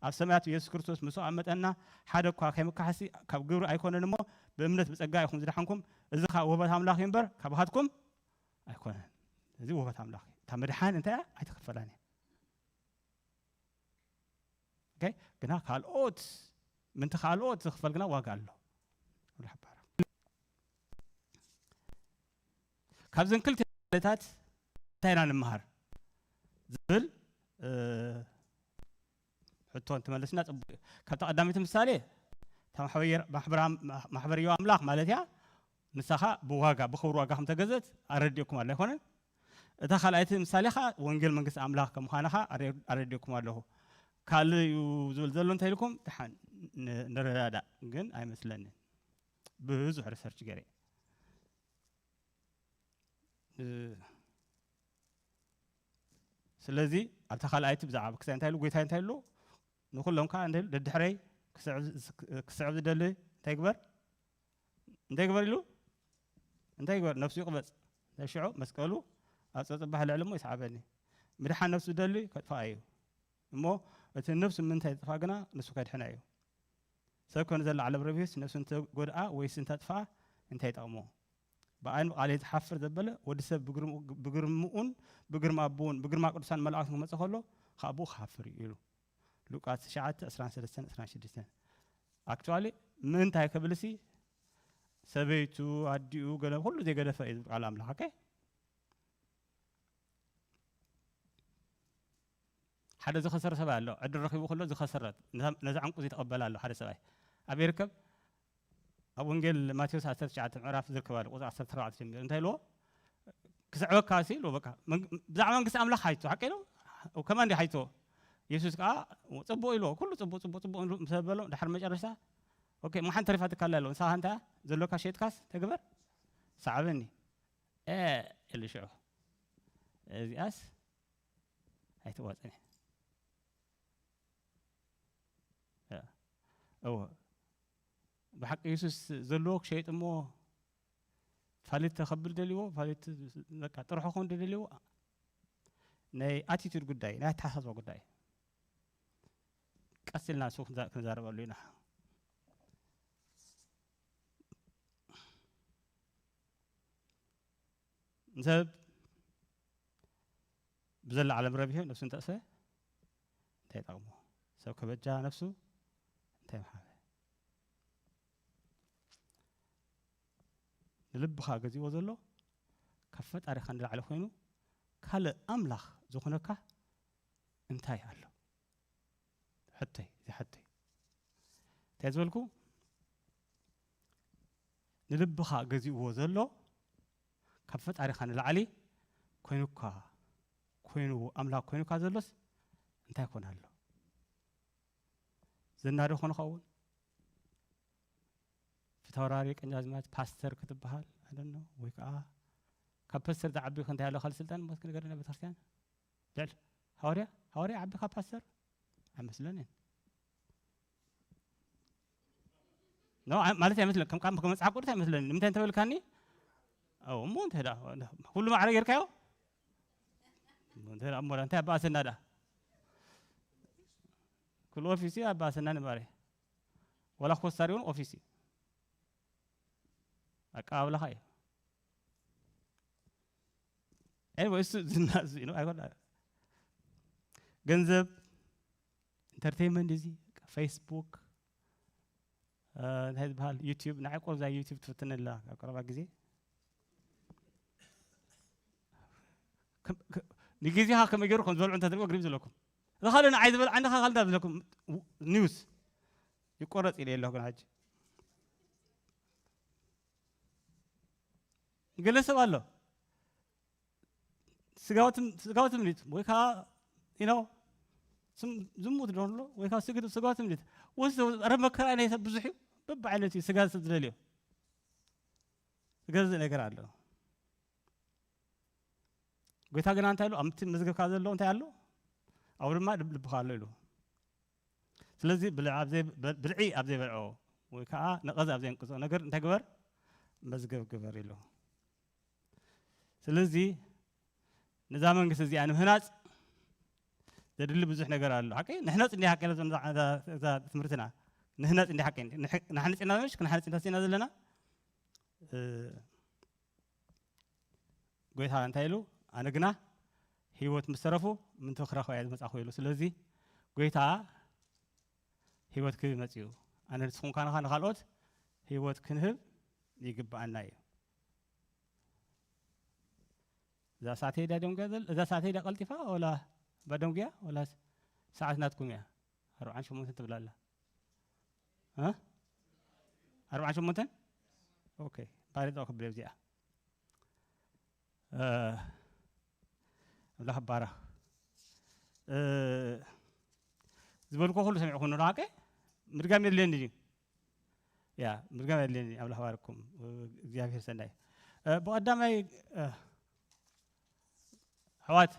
ኣብ ሰማያት ብየሱስ ክርስቶስ ምስኡ ኣመጠና። ሓደ እኳ ከይምካሕሲ ካብ ግብሪ ኣይኮነን እሞ ብእምነት ብጸጋ ኢኹም ዝደሓንኩም። እዚ ኸኣ ውህበት ኣምላኽ እዩ እምበር ካባኻትኩም ኣይኮነን። እዚ ውህበት ኣምላኽ እዩ። እታ ምድሓን እንታይ እያ? ኣይትኽፈላን እያ። ኦኬ? ግና ካልኦት፣ ምእንቲ ካልኦት ዝኽፈል ግና ዋጋ ኣሎ። ወላ ሓባራ። ካብዘን ክልተ ምሳሌታት እንታይ ኢና ንምሃር ዝብል፣ እ፣ ሕቶ እንትመለስና ጽቡቅ እዩ። ካብታ ቀዳመይቲ ምሳሌ፣ እታ ማሕበር-፣ ማሕበራ-፣ ማሕበርዮ ኣምላኽ ማለት እያ፣ ንሳኻ ብዋጋ፣ ብኽብሪ ዋጋ ከም ተገዘት ኣረዲእኩም ኣሎ ኣይኮነን? እታ ካልኣይቲ ምሳሌ ኸኣ ወንጌል መንግስቲ ኣምላኽ ከም ምዃና ኸኣ ኣረ-፣ ኣረዲእኩም ኣለኹ። ካልእ እዩ ዝብል ዘሎ እንታይ ኢልኩም? ደሓን ን-፣ ንረዳዳእ፣ ግን ኣይመስለንን። ብዙሕ ሪሰርች ገይረ። እ፣ ስለዚ ኣብታ ካልኣይቲ ብዛዕባ ክሳይ እንታይ ኢሉ? ጎይታይ እንታይ ኢሉ? ንኹሎም ከኣ እንታይ ኢሉ? ደድሕረይ ክስዕብ፣ ክስዕብ ዝደሊ እንታይ ይግበር? እንታይ ይግበር ኢሉ? እንታይ ይግበር? ነፍሱ ይቕበጽ። ሽዑ መስቀሉ ኣብ ጸጽባሕ ልዕሊ እሞ ይስዓበኒ። ምድሓን ነፍሱ ዝደሊ ከጥፍኣ እዩ። እሞ እቲ ነፍሱ ምንታይ ዝጥፍኣ ግና ንሱ ከድሕና እዩ። ሰብ ከም ንዘለዓለም ረብሒስ ነፍሱ እንተጎድኣ ወይስ እንተጥፍኣ እንታይ ይጠቕሞ? ብኣይን ብቓለይ ዝሓፍር ዘበለ ወዲ ሰብ ብግርምኡ-፣ ብግርምኡን ብግርማ ኣቦኡን ብግርማ ቅዱሳን መላእክትን ክመጽእ ከሎ ካብ ኣብኡ ክሓፍር እዩ ኢሉ። ሉቃስ ትሽዓተ ዕስራን ሰለስተን ዕስራን ሽዱሽተን። ኣክቹዋሊ ምእንታይ ክብልሲ ሰበይቱ፣ ኣዲኡ፣ ገለ ኩሉ ዘይገደፈ እዩ ዝብል ቃል ኣምላኽ። ኦኬ? ሓደ ዝኸሰረ ሰብኣይ ኣሎ። ዕድል ረኺቡ ከሎ ዝኸሰረት፣ ነዛ፣ ነዛ ዕንቁ ዘይተቐበላ ኣሎ ሓደ ሰብኣይ። ኣበይ ይርከብ? ኣብ ወንጌል ማቴዎስ ዓሰርተ ትሽዓተ ምዕራፍ ዝርከብ ኣሎ፣ ቁጽሪ ዓሰርተ ኣርባዕተ ጀሚሩ። እንታይ ኢልዎ? ክስዕበካ ሲ ኢልዎ፣ በቃ። መን-፣ ብዛዕባ መንግስቲ ኣምላኽ ሓይቶ፣ ሓቂ ኢሉ? ከማን ድዩ ሓይቶ? የሱስ ከኣ ጽቡቕ ኢልዎ፣ ኩሉ ጽቡቕ፣ ጽቡቕ፣ ጽቡቕ ኢሉ ምስ በሎ፣ ድሓር መጨረሽታ፣ ኦኬ፣ እሞ ሓንቲ ተሪፋትካ ኣላ ኢልዎ። ንስኻ እንታይ እያ? ዘሎካ ሸይጥካስ እንታይ ግበር? ሰዓበኒ። ኤ፣ ኢሉ ሽዑ። እዚኣስ ኣይትዋጽን እያ። እወ። ብሓቂ የሱስ ዘለዎ ክሸይጥ እሞ ፋሊት ተኸብል ደልዎ፣ ፋሊት በቃ ጥርሑ ክኾን ደልዎ። ናይ ኣቲቱድ ጉዳይ፣ ናይ ኣተሓሳስባ ጉዳይ። ቀስ ኢልና ንሱ ክንዛ-፣ ክንዛረበሉ ኢና። ንሰብ ብዘላ ዓለም ረቢሑ ነፍሱ እንተጥፈ እንታይ ይጠቕሞ? ሰብ ከበጃ ነፍሱ እንታይ ምሓበ? ንልብኻ ገዚእዎ ዘሎ ካብ ፈጣሪኻ ንላዕሊ ኮይኑ ካልእ ኣምላኽ ዝኾነካ እንታይ ኣሎ? ሕቶይ፣ እዚ ሕቶይ። እንታይ ዝበልኩ? ንልብኻ ገዚእዎ ዘሎ ካብ ፈጣሪኻ ንላዕሊ ኮይኑካ፣ ኮይኑ ኣምላኽ ኮይኑካ ዘሎስ እንታይ ኮን ኣሎ? ዝና ዶ ኾን ኸውን? ፊታውራሪ ቀኛዝማች ፓስተር ክትበሃል፣ I don't know፣ ወይ ከዓ ካብ ፓስተር ዝዓቢ እንታይ ኣሎ ካልእ ስልጣን ሞት ክንገር ናይ ቤተክርስትያን? ልዕል ሃዋርያ፣ ሃዋርያ ዓቢ ካብ ፓስተር ኣይመስለንን። ኖ፣ ኣ-፣ ማለት ኣይመስለን። ከም፣ ከም፣ ከም መጽሓፍ ቅዱስ ኣይመስለንን። ንምንታይ እንተበልካኒ? ኣው፣ እሞ እንታይ ደኣ፣ ኩሉ ማዕረ ጌርካዮ? እሞ እንታይ ደኣ፣ እሞ እንታይ ኣባእሰና ደኣ? ኩሉ ኦፊስ እዩ ኣባእሰና ንባሬ። ዋላ ኮስታሪ እውን ኦፊስ እዩ። ኣቀባብላኻ እዩ። ኤኒዌይ፣ እሱ ዝና፣ እሱ፣ you know፣ ኣይኮን፣ ገንዘብ፣ ኢንተርቴይንመንት፣ እዚ ፌስቡክ፣ እ፣ እንታይ ዝበሃል፣ ዩቲዩብ፣ ንዓይ ቆርዛ ዩቲዩብ ትፍትነላ ኣብ ቀረባ ግዜ። ከም፣ ከ-፣ ንግዜኻ ከመይ ገይሩ ከም ዝበልዑ እንተትሪእዎ ግሪም ዘለኩም። እዚ ካልእ ንዓይ ዝበልዓኒ፣ ካልእ ዝበለኩም ኒውስ ይቆረጽ ኢለ ኣለኹ። ግን ሕጂ ገለ ሰብ ኣሎ፣ ስጋዊ ትም-፣ ስጋዊ ትምኒት ወይ ከዓ፣ you know፣ ስም-፣ ዝሙት ዶ ኣሎ ወይ ከዓ ስግድ ስጋዊ ትምኒት። ወስ-፣ ኧረ መከራ ናይ ሰብ ብዙሕ እዩ፣ በብዓይነት እዩ ስጋ ሰብ ዝደልዮ። ዝገዝእ ነገር ኣሎ። ጎይታ ግና እንታይ ኢሉ? ኣብቲ መዝገብካ ዘሎ እንታይ ኣሎ? ኣብኡ ድማ ልብ-፣ ልብኻ ኣሎ ኢሉ። ስለዚ ብልዕ ኣብ ዘይ-፣ ብ-፣ ብልዒ ኣብ ዘይበልዖ ወይ ከዓ ነቐዝ ኣብ ዘየንቅጾ ነገር እንታይ ግበር? መዝገብ ግበር ኢሉ። ስለዚ ነዛ መንግስቲ እዚኣ ንምህናጽ ዘድሊ ብዙሕ ነገር ኣሎ። ሓቂ ንሕነጽ እንዲያ ሓቂ ነዛ፣ እዛ፣ እዛ ትምህርትና ንህነጽ እንዲያ ሓቂ ንሕ-፣ ንሓንጽ ኢና፣ ምሽ ክንሓንጽ ኢና ዘለና። እ፣ ጎይታ እንታይ ኢሉ? ኣነ ግና ህይወት ምስ ተረፉ ምንቶ ክረኽባ እየ ዝመጻኹ ኢሉ። ስለዚ ጎይታ ህይወት ክህብ መጺኡ። ኣነ ንስኹም ካንኻ ንኻልኦት ህይወት ክንህብ ይግብኣና እዩ። እዛ ሰዓተይ ድያ ደንጉያ ዘል-፣ እዛ ሰዓተይ ድያ ቀልጢፋ ወላ ባደንጉያ ወላ ሰዓት ናትኩም እያ? ኣርብዓን ሸሞንተን ትብል ኣላ። እ? ኣርብዓን ሸሞንተን? ኦኬ። ባሬጣ ክብል እዚኣ። እ፣ ኣምላኽ ይባረኽ። እ፣ ዝበልኩ ኩሉ ሰሚዕኩም ዶ? ሓቂ ምድጋም የድልየኒ ድዩ? ያ፣ ምድጋም የድልየኒ። ኣምላኽ ባርኩም። እ፣ እግዚኣብሔር ሰናይ። እ፣ ብቐዳማይ፣ እ፣ ኣሕዋት፣